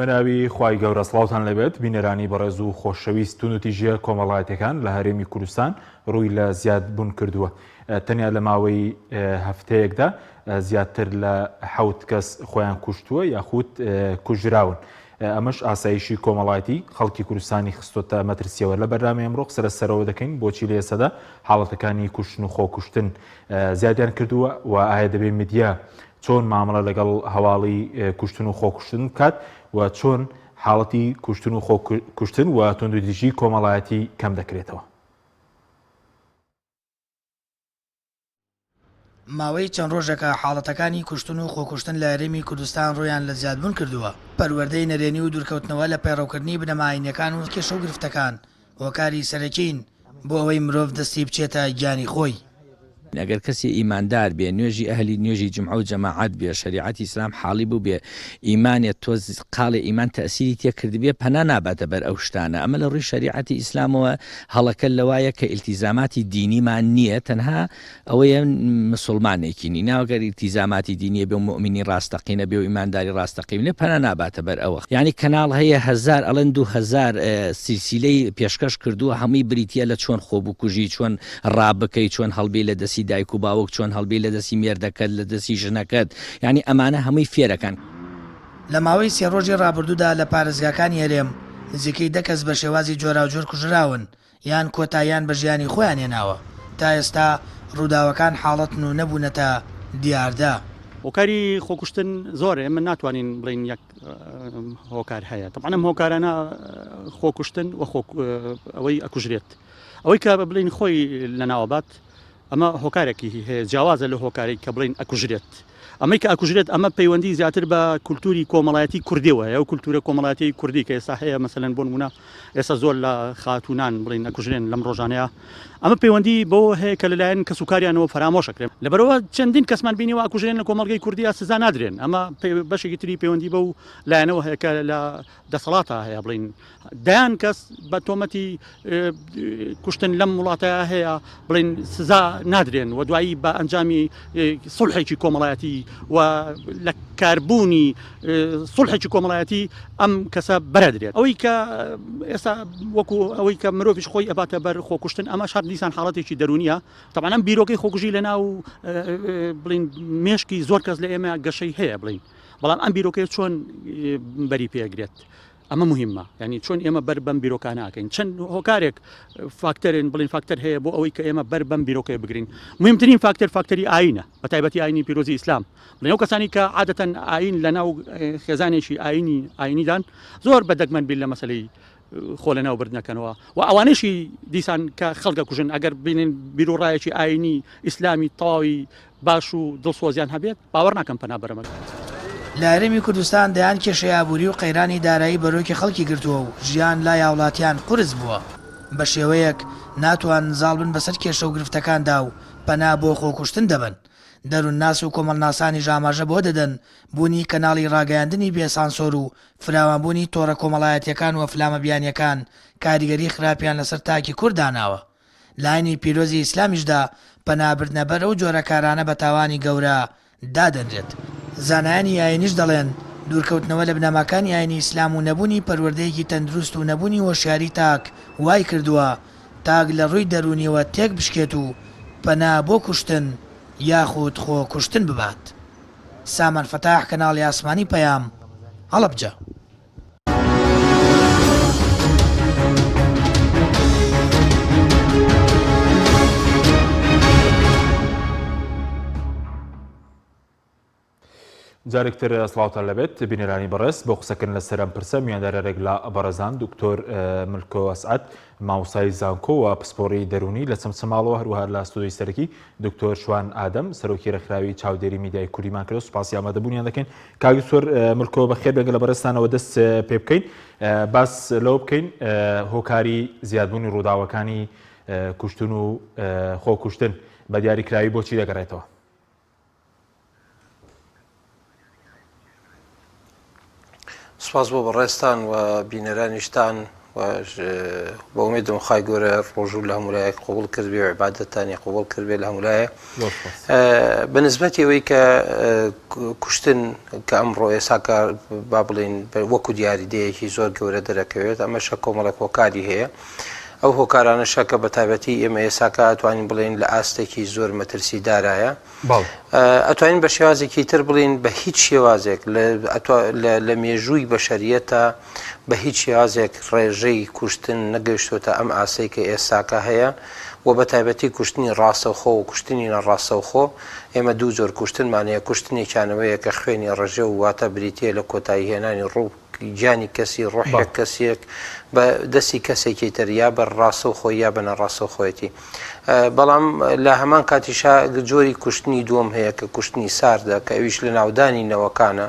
بەناوی خوای گەورە سڵاوتان لێبێت بینەرانی بەڕێز و خۆشەویست توندوتیژیە کۆمەڵایەتیەکان لە هەرێمی کوردستان ڕووی لە زیاد بوون کردووە تەنیا لە ماوەی هەفتەیەکدا زیاتر لە حەوت کەس خۆیان کوشتووە یاخود کوژراون ئەمەش ئاسایشی کۆمەڵایەتی خەڵکی کوردستانی خستۆتە مەترسیەوە لە بەرنامەی ئەمڕۆ قسە لەسەرەوە دەکەین بۆچی لە ئێستادا حاڵەتەکانی کوشتن و خۆکوشتن زیادیان کردووە و ئایا دەبێ میدیا چۆن مامەڵە لەگەڵ هەواڵی کوشتن و خۆکوشتن بکات و چۆن حاڵەتی کوشتن و خۆکوشتن و توندوتیژی کۆمەڵایەتی کەم دەکرێتەوە. ماوەی چەند ڕۆژێکە حاڵەتەکانی کوشتن و خۆکوشتن لە هەرێمی کوردستان ڕوویان لە زیادبوون کردووە، پەروەردەی نەرێنی و دوورکەوتنەوە لە پەیڕەوکردنی بنەما ئاینییەکان و کێشە و گرفتەکان هۆکاری سەرەکین بۆ ئەوەی مرۆڤ دەستی بچێتە گیانی خۆی. ئەگەر کەسێ ئیماندار بێ نوێژی ئەهلی نوێژی جومعە و جەماعەت بێ شەریعەتی ئیسلام حاڵی بووبێ ئیمانێ تۆز قاڵێ ئیمان تەئسیری تێ کردبێ پەنا ناباتە بەر ئەو شتانە ئەمە لە ڕووی شەریعەتی ئیسلامەوە هەڵەکە لەوایە کە ئیلتیزاماتی دینیمان نییە تەنها ئەوەیە مسوڵمانێکی نی ناوگەر ئیلتیزاماتی دینیە بێ و موئمینی ڕاستەقینە بێ و ئیمانداری ڕاستەقینە پەنا ناباتە بەر ئەوە یانی کەناڵ هەیە هەزار ئەڵێن 2000 سیلسیلەی پێشکەش کردووە هەمووی بریتیە لە چۆن خۆ بکوژی چۆن ڕابکەی چۆن هەڵبێی لە دەستی دایک و باوک چۆن هەڵبێی لە دەستی مێردەکەت لە دەستی ژنەکەت یانی ئەمانە هەمووی فێرەکەن. لە ماوەی سێ ڕۆژی ڕابردوودا لە پارێزگاکانی هەرێم نزیکەی دە کەس بە شێوازی جۆراوجۆر کوژراون یان کۆتاییان بە ژیانی خۆیان هێناوە، تا ئێستا ڕووداوەکان حاڵەتن و نەبوونەتە دیاردە. هۆکاری خۆکوشتن زۆرە ئێمە ناتوانین بڵێین یەک هۆکار هەیە تەبعەن ئەم هۆکارانە خۆکوشتن و خۆ ئەوەی ئەکوژرێت ئەوەی کە بڵین خۆی لەناوەبات ئەمە هۆکارێکی هەیە جیاوازە لە هۆکارێک کە بڵین ئەکوژرێت ئەمەی کە ئەکوژرێت ئەمە پەیوەندی زیاتر بە کولتوری کۆمەڵایەتی کوردیەوە هەیە و کولتورە کۆمەڵایەتی کوردی کە ئێستا هەیە مەسەلەن بۆ نمونە ئێستا زۆر لە خاتونان بڵین ئەکوژرێن لەم ڕۆژانەیە ئەمە پەیوەندی بۆ هەیە کە لەلایەن کەسوکاریانەوە فەرامۆش ئەکرێن لەبەرەوە چەندین کەسمان بینیوە ئەکوژرێن لە کۆمەڵگەی کوردیا سزا نادرێن ئەمە بەشێکی تری پەیوەندی بەو لایەنەوە هەیە کە لە دەسەڵاتە هەیە بڵین دەیان کەس بە تۆمەتی کوشتن لەم وڵاتە هەیە بڵین سزا نادرێن و دوایی بە ئەنجامی سڵحێکی کۆمەڵایەتی و لە کاربوونی سڵحێکی کۆمەڵایەتی ئەم کەسە بەرەدرێت ئەوەی کە ئێستا وەکو ئەوەی کە مرۆڤش خۆی ئەباتە بەر خۆکوشتن ئەمە شار دیسان حاڵەتێکی دەرونیە تەبعەن ئەم بیرۆکەی خۆکوژی لە ناو بڵین مێشکی زۆر کەس لە ئێمە گەشەی هەیە بڵین بەڵام ئەم بیرۆکەیە چۆن بەری پێگرێت ئەمە مهمە ینی چۆن ئێمە بەر بەم بیرۆکانە ئەکەین چەند هۆکارێک فاکتەرن بڵین فاکتەر هەیە بۆ ئەوەی کە ئێمە بەر بەم بیرۆکەیە بگرین مهمترین فاکتەر فاکتەری ئاینە بە تایبەتی ئاینی پیرۆزی ئیسلام بڵێن ئەو کەسانی کە عادەتەن ئاین لە ناو خێزانێکی ئاینی ئاینیدان زۆر بە دەگمەن بیر لە مەسلەی خۆ لە ناو بردنەکەنەوە و ئەوانەشی دیسان کە خەڵکە کوژن ئەگەر بینین بیرروڕایەکی ئاینی ئیسلامی تەواوی باش و دڵسۆزیان هەبێت باوەڕ ناکەم پەنا بەرەمە. لە هەرێمی کوردستان دەیان کێشەی ئابووری و قەیرانی دارایی بەرۆکی خەڵکی گرتووە و ژیان لای هاوڵاتیان قورس بووە، بە شێوەیەک ناتوانن زاڵ بن بەسەر کێشە و گرفتەکاندا و پەنا بۆ خۆکوشتن دەبەن. دەروونناس و کۆمەڵناسانیش ئاماژە بەوە دەدەن بوونی کەناڵی ڕاگەیاندنی بێ سانسۆر و فراوانبوونی تۆڕە کۆمەڵایەتییەکان و ئەفلامە بیانییەکان کاریگەری خراپیان لەسەر تاکی کورد داناوە. لە ئاینی پیرۆزی ئیسلامیشدا پەنابردنە بەر ئەو جۆرە کارانە بە تاوانی گەورە دادەنرێت. زانایانی ئاینیش دەڵێن، دوورکەوتنەوە لە بنەماکانی ئاینی ئیسلام و نەبوونی پەروەردەیەکی تەندروست و نەبوونی هۆشیاری تاک وای کردووە تاک لە ڕووی دەروونیەوە تێک بشکێت و پەنا بۆ کوشتن یاخود خۆ کوشتن ببات. سامان فەتاح کەناڵی ئاسمانی پەیام، هەڵەبجە. جارێکتر سڵاوتان لەبێت بینەرانی بەڕێز بۆ قسەکردن لەسەر ئەم پرسە میواندارێک لە بەڕێزان دکتۆر ملکۆ ئەسعەد مامۆستای زانکۆ و پسپۆڕی دەروونی لە چەمچەماڵەوە هەروەها لە ستۆدیۆی سەرەکی دکتۆر شوان ئادەم سەرۆکی ڕێکخراوی چاودێری میدیای کوردیمان کرد سوپاسی ئامادەبوونیان دەکەین کاک دکتۆر ملکۆ بەخێر بێن لە بەڕێزتانەوە دەست پێ بکەین باس لەوە بکەین هۆکاری زیادبوونی ڕووداوەکانی کوشتن و خۆکوشتن بە دیاریکراوی بۆچی دەگەڕێتەوە؟ سپاس بۆ بەڕێزتان و بینەرانیشتان. بە ئومێدم خوای گەورە ڕۆژوو لە هەموو لایەک قبوڵ کردبێ و عیبادەتانی قبوڵ کردبێ لە هەموو لایەک. بە نسبەتی ئەوەی کە کوشتن کە ئەمڕۆ ئێساکە با بڵێین وەکو دیاریدەیەکی زۆر گەورە دەرەکەوێت ئەمەشە کۆمەڵێک هۆکاری هەیە. ئەو هۆکارانەشە کە بە تایبەتی ئێمە ئێساکە ئەتوانین بڵێین لە ئاستێکی زۆر مەترسیدارایە. ئەتوانین بە شێوازێکی تر بڵین بە هیچ شێوازێک لە مێژووی بەشەریەتە بە هیچ شێوازێک ڕێژەی کوشتن نەگەیشتۆتە ئەم ئاسەی کە ئێستاکە هەیە و بە تایبەتی کوشتنی ڕاستەوخۆ و کوشتنی ناڕاستەوخۆ ئێمە دوو جۆر کوشتنمان هەیە کوشتنێکیانەوەیە کە خوێنی ڕژێ و واتە بریتیە لە کۆتایی هێنانی ڕوو گیانی کەسی ڕۆحێک کەسێک بە دەستی کەسێکی تر یا بە ڕاستەوخۆی یا بە ناڕاستەوخۆیەتی بەڵام لە هەمان کاتیشا جۆری کوشتنی دووەم هەیە کە کوشتنی ساردە کە ئەویش لە ناودانی نەوەکانە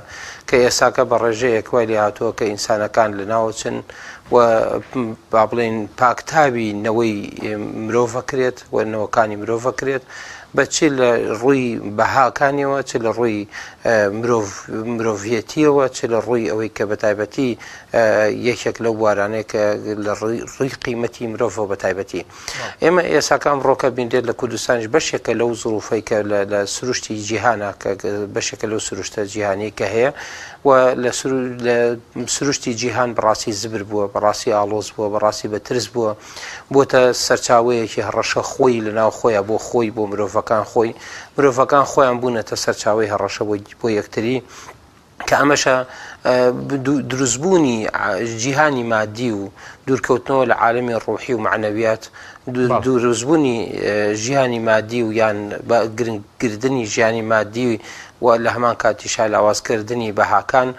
کە ئێساکە بە ڕێژەیەک وای لێ هاتووە کە ئینسانەکان لە ناوچن و با بڵێین پاکتاوی نەوەی مرۆڤەکرێت و نەوەکانی مرۆڤەکرێت بە چ لە ڕووی بەهاکانیەوە چ لە ڕووی مرۆڤ مرۆڤەتیەوە چ لە ڕووی ئەوەی کە بە تایبەتی یەکێک لەو بوارانەیە کە لە ڕووی قیمەتی مرۆڤەوە بە تایبەتی ئێمە ئێساکە ئەمڕۆکە بینرێت لە کوردستانیش بەشێکە لەو زروفەی کە لە سروشتی جیهانە کە بەشێکە لەو سروشتە جیهانی کە هەیە و لە سروشتی جیهان بەڕاستی زبر بووە بەڕاستی ئاڵۆز بووە بەڕاستی بە ترس بووە بۆتە سەرچاوەیەکی هەڕەشە خۆی لە ناو خۆیان بۆ خۆی بۆ مرۆڤەکان خۆی مرۆڤەکان خۆیان بوونەتە سەرچاوی هەڕەشە بۆ یەکتری کە ئەمەشە دروستبوونی جیهانی مادی و دوورکەوتنەوە لە عالەمی ڕوحی و مەعنەویات دروستبوونی ژیانی مادی و یان بە گرنگکردنی ژیانی مادی و لە هەمان کاتیشا لاوازکردنی بەهاکان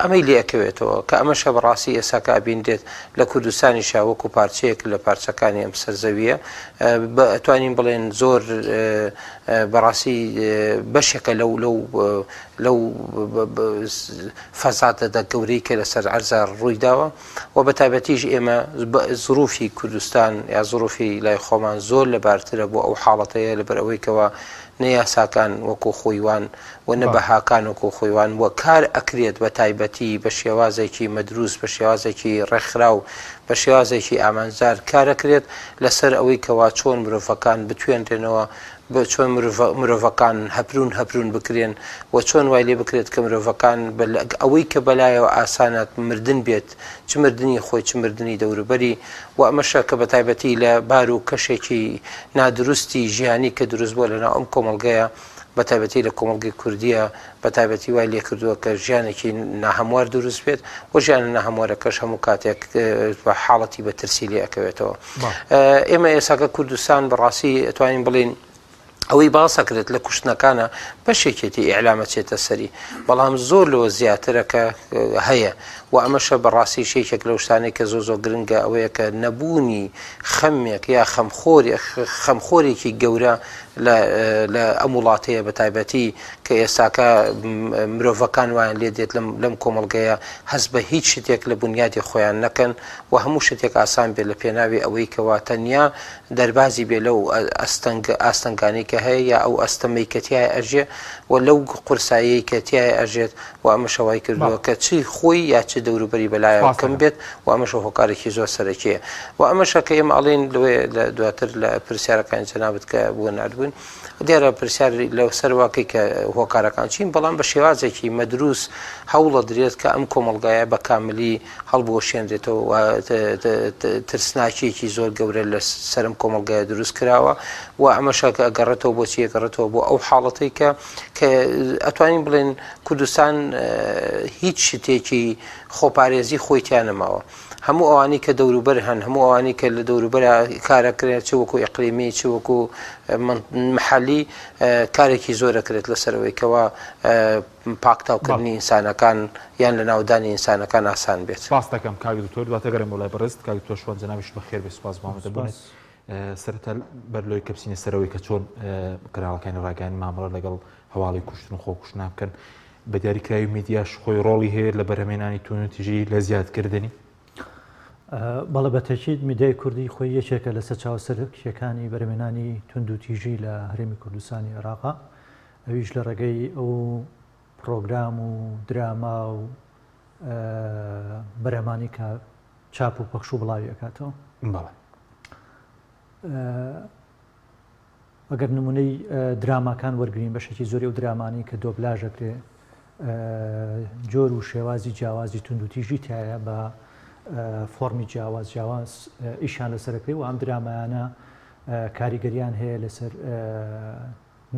ئەمەی لێ ئەکەوێتەوە کە ئەمەشە بەڕاستی ئێستا کە ئەبینرێت لە کوردستانیشا وەکو پارچەیەک لە پارچەکانی ئەم سەرزەویە ئەتوانین بڵێن زۆر بەڕاستی بەشێکە لەو لەو لەو فەسادە گەورەی کە لەسەر عەرزا ڕووی داوە و بە تایبەتیش ئێمە زروفی کوردستان یا زروفی لای خۆمان زۆر لەبارترە بۆ ئەو حاڵەتەیە لەبەر ئەوەی کەوا نە یاساکان وەکو خۆی وان و نە بەهاکان وەکو خۆی وان و کار ئەکرێت بە تایبەتی بە شێوازێکی مەدروس بە شێوازێکی ڕێکخراو بە شێوازێکی ئامانجدار کارەکرێت لەسەر ئەوەی کەوا چۆن مرۆڤەکان بتوێنرێنەوە چۆن مرۆڤەکان هەپرون هەپرون بکرێن و چۆن وای لێ بکرێت کە مرۆڤەکان ئەوەی کە بەلایەوە ئاسانە مردن بێت چ مردنی خۆی چ مردنی دەوروبەری و ئەمەشە کە بە تایبەتی لە بار و کەشێکی نادروستی ژیانی کە دروست بووە لەناو ئەم کۆمەڵگەیە بە تایبەتی لە کۆمەڵگەی کوردیە بە تایبەتی وای لێکردووە کە ژیانێکی ناهەموار دروست بێت و ژیانە ناهەموارەکەش هەموو کاتێک بە حاڵەتی بە ترسی لێ ئەکەوێتەوە. ئێمە ئێساکە کوردستان بەڕاستی ئەتوانین بڵین ئەوەی باسەکرێت لە کوشتنەکانە بەشێکێتی ئیعلامە چێتە سەری بەڵام زۆر لەوە زیاترە کە هەیە و ئەمەشە بەڕاستی شێکێک لەو شتانەی کە زۆ زۆر گرنگە ئەوەیە کە نەبوونی خەمێک یا خەمخۆری خەمخۆرێکی گەورە لە ئەم وڵاتەیە بە تایبەتی کە ئێستاکە مرۆڤەکان وایان لێ دێت لەم کۆمەڵگەیە هەست بە هیچ شتێک لە بنیادی خۆیان نەکەن و هەموو شتێک ئاسان بێت لە پێناوی ئەوەی کەوا تەنیا دەربازی بێ لەو ئەستەنگ ئاستەنگانەی کە هەیە یا ئەو ئەستەمەی کە تیای ئەژێ و لەو قورساییەی کە تیای ئەژێت و ئەمەشە وای کردووە کە چی خۆی یا چ دەوروبەری بەلایەوە کەم بێت و ئەمەشە هۆکارێکی زۆر سەرەکیە و ئەمەشە کە ئێمە ئەڵێین لەوێ لە دواتر لە پرسیارەکانی جەنابت کە بۆ ناردبوون دیارە پرسیار لەو سەر واکەی کە هۆکارەکان چین بەڵام بە شێوازێکی مەدروس هەوڵە درێت کە ئەم کۆمەڵگایە بە کاملی هەڵبوەشێنرێتەوە و ترسناکیەکی زۆر گەورە لە سەرم کۆمەڵگایە دروست کراوە و ئەمەشە کە ئەگەڕێتەوە بۆچی ئەگەڕێتەوە بۆ ئەو حاڵەتەی کە کە ئەتوانین بڵێن کوردستان هیچ شتێکی خۆپارێزی خۆی تیا نەماوە هەموو ئەوانی کە دەوروبەر هەن هەموو ئەوانی کە لە دەوروبەرە کارەکرێت چ وەکو ئیقلیمی چ وەکو محەلی کارێکی زۆرەکرێت لەسەرەوەی کەوا پاکتاوکردنی ئینسانەکان یان لەناودانی ئینسانەکان ئاسان بێت. سپاست دەکەم کاک دکتۆر دواتر گەڕێمەوە لای بەڕێزت کاک دکتۆر شوان جەنابیشت بەخێر بێ سپاس بۆ ئامادەبوونت. سەرەتا بەر لەوەی کە بچینە سەرەوەی کە چۆن کەناڵەکانی ڕاگەیاندن مامەڵە لەگەڵ هەواڵی کوشتن و خۆکوشتنا بکەن بە دیاریکراوی میدیاش خۆی ڕۆڵی هەیە لە بەرهەمێنانی توندوتیژی لە زیادکردنی بەڵێ بە تەکید میدیای کوردی خۆی یەکێکە لە سەرچاوە سەرەکییەکانی بەرهەمێنانی توندوتیژی لە هەرێمی کوردستانی عێراقا ئەویش لە ڕێگەی ئەو پڕۆگرام و دراما و بەرهەمانەی کە. چاپ و پەخش و بڵاوی ئەکاتەوە. بەڵێ. ئەگەر نمونەی دراماکان وەرگین بەشێکی زۆری ئەو درامانەی کە دۆبلاژ ئەکرێ جۆر و شێوازی جیاوازی توندوتیژی تایە بە فۆڕمی جیاواز جیاواز ئیشیان لەسەرەکرێ و ئەم درامایانە کاریگەریان هەیە لەسەر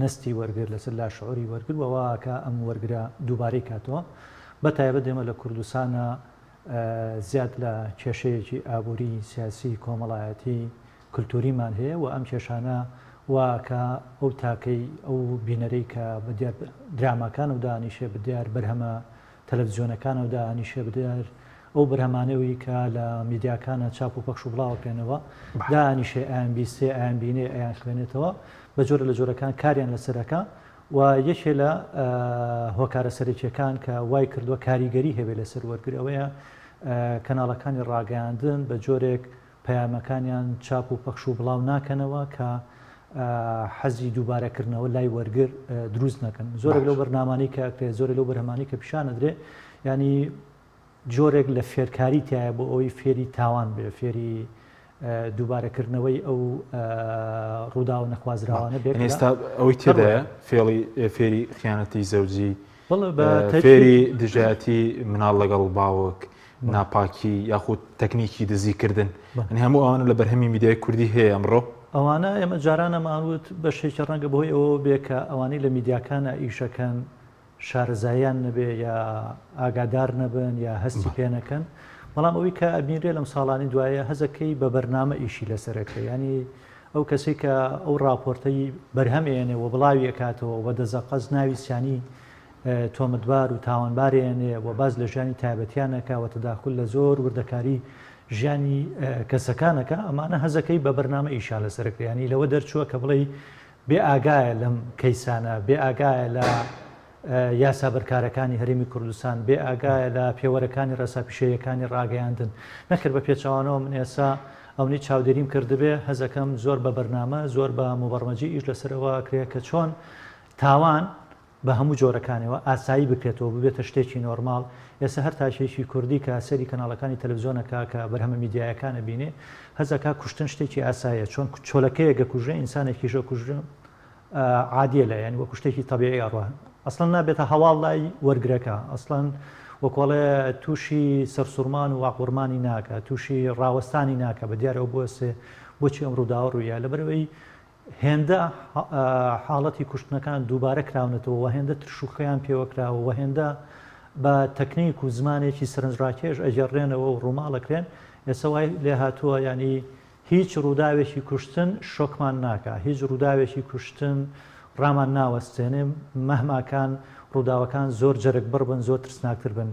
نەستی وەرگر لەسەر لاشعوری وەرگر و وا ئەکا ئەم وەرگرە دووبارەی کاتەوە بە تایبەت ئێمە لە کوردستانا زیاد لە کێشەیەکی ئابووری، سیاسی، کۆمەڵایەتی، کلتوریمان هەیە و ئەم کێشانە وا ئەکا ئەو تاکەی ئەو بینەرەی کە بە دیار دراماکانەوە دانیشێ بە دیار بەرهەمە تەلەفزیۆنەکانەوە دانیشێ بە دیار ئەو بەرهەمانەوەی کە لە میدیاکانە چاپ و پەخش و بڵاوەکرێنەوە دانیشێ ئەیان بیستێ ئەیان بینێ ئەیان خوێنێتەوە بە جۆرە لە جۆرەکان کاریان لەسەر ئەکا و یەکێ لە هۆکارە سەرەکیەکان کە وای کردووە کاریگەری هەبێ لەسەر وەرگر ئەوەیە کەناڵەکانی ڕاگەیاندن بە جۆرێک پەیامەکانیان چاپ و پەخش و بڵاو ناکەنەوە کە حەزی دووبارەکردنەوە لای وەرگر دروست نەکەن زۆرێک لەو بەرنامانەی کە ئەکرێت زۆرێک لەو بەرهەمانەی کە پیشان ئەدرێ ینی جۆرێک لە فێرکاری تایە بۆ ئەوەی فێری تاوان بێ فێری دووبارەکردنەوەی ئەو ڕووداوە نەخوازراوانە بێت ئێستا ئەوەی تێدایە فێڵی فێری خیانەتی زەوجی فێری دژایەتی مناڵ لەگەڵ باوک ناپاکی یاخود تەکنیکی دزیکردن ئەنی هەموو ئەوانە لە بەرهەمی میدیای کوردی هەیە ئەمڕۆ. ئەوانە ئێمە جاران ئەمانوت بەشێکی ڕەنگە بەهۆی ئەوەوە بێ کە ئەوانەی لە میدیاکانا ئیشەکەن شارەزاییان نەبێ یا ئاگادار نەبن یا هەستی پێ نەکەن بەڵام ئەوەی کە ئەبینرێ لەم ساڵانی دوایە هەزەکەی بە بەرنامە ئیشی لەسەرەکە ینی ئەو کەسێک کە ئەو راپۆرتەی بەرهەم ئێنێ و بڵاوی ئەکاتەوە و دەزەقەز ناوی سیانی تۆمەتبار و تاوانبار ئێنێ و باس لە ژیانی تایبەتیان ئەکا و تەداخول لە زۆر وردەکاری ژیانی کەسەکان ئەکا ئەمانە هەزەکەی بە بەرنامە ئیشیان لەسەر کرد یانی لەوە دەرچووە کە بڵێی بێ ئاگایە لەم کەیسانە بێ ئاگایە لە یاسا بەرکارەکانی هەرێمی کوردستان بێ ئاگایە لە پێوەرەکانی ڕێسا پیشەیەکانی ڕاگەیاندن نەخێر بە پێچەوانەوە من ئێسا ئەونی چاودێریم کردبێ هەزەکەم زۆر بە بەرنامە زۆر بە موبەرمەجی ئیش لەسەرەوە کرێ کە چۆن تاوان بە هەموو جۆرەکانیەوە ئاسایی بکرێتەوە ببێتە شتێکی نۆرماڵ، ئێستا هەر تاکێکی کوردی کە سەیری کەناڵەکانی تەلەفزیۆن ئەکا کە بەرهەمە میدیایەکان ئەبینێ هەست ئەکا کوشتن شتێکی ئاساییە چۆن چۆلەکەیەک ئەکوژرێ ئینسانێکیش ئەکوژرێ عادیە لای یانی وەکو شتێکی تەبیعی ئەڕوا ئەسڵەن نابێتە هەواڵ لای وەرگرەکە ئەسڵەن وەکۆڵێ تووشی سەرسوڕمان و واقوڕمانی ناکە تووشی ڕاوەستانی ناکە بە دیارەوە بۆسێ بۆچی ئەم ڕووداوە ڕوویە لەبەرئەوەی هێندە حاڵەتی کوشتنەکان دووبارە کراونەتەوە و هێندە ترشوخەیان پێوەکراوە و هێندە بە تەکنیک و زمانێکی سەرنجڕاکێش ئەگێڕرێنەوە و ڕووماڵ ئەکرێن، ئێستا وای لێهاتووە یانی هیچ ڕووداوێکی کوشتن شۆکمان ناکا، هیچ ڕووداوێکی کوشتن ڕامان ناوەستێنێ، مەهماکان ڕووداوەکان زۆر جەرگبڕ بن، زۆر ترسناکتر بن.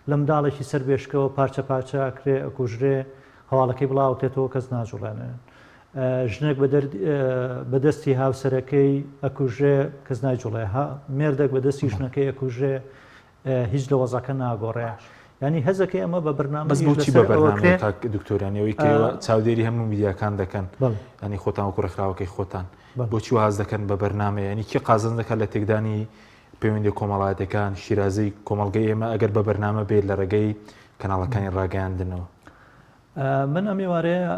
لە منداڵێکی سەر بێشکەوە پارچە پارچە ئەکرێ، ئەکوژرێ، هەواڵەکەی بڵاوەکرێتەوە کەس ناجوڵێنێ. ژنێک بە دەستی هاوسەرەکەی ئەکوژرێ کەس نایجوڵێ ها مێردێک بە دەستی ژنەکەی ئەکوژرێ هیچ لە وەزعەکە ناگۆڕێ ینی هەزەکەی ئەمە بە بەرنامە بەس بۆچی بە بەرنامە کاک دکتۆر یانی ئەوەی کە ئێوە چاودێری هەموو میدیاکان دەکەن ینی خۆتان وەکو ڕێکخراوەکەی خۆتان بۆچی واز دەکەن بە بەرنامە ینی کی قازانج دەکات لە تێکدانی پەیوەندی کۆمەڵایەتەکان شیرازەی کۆمەڵگەی ئێمە ئەگەر بە بەرنامە بێت لە ڕێگەی کەناڵەکانی ڕاگەیاندنەوە من ئەم ئێوارەیە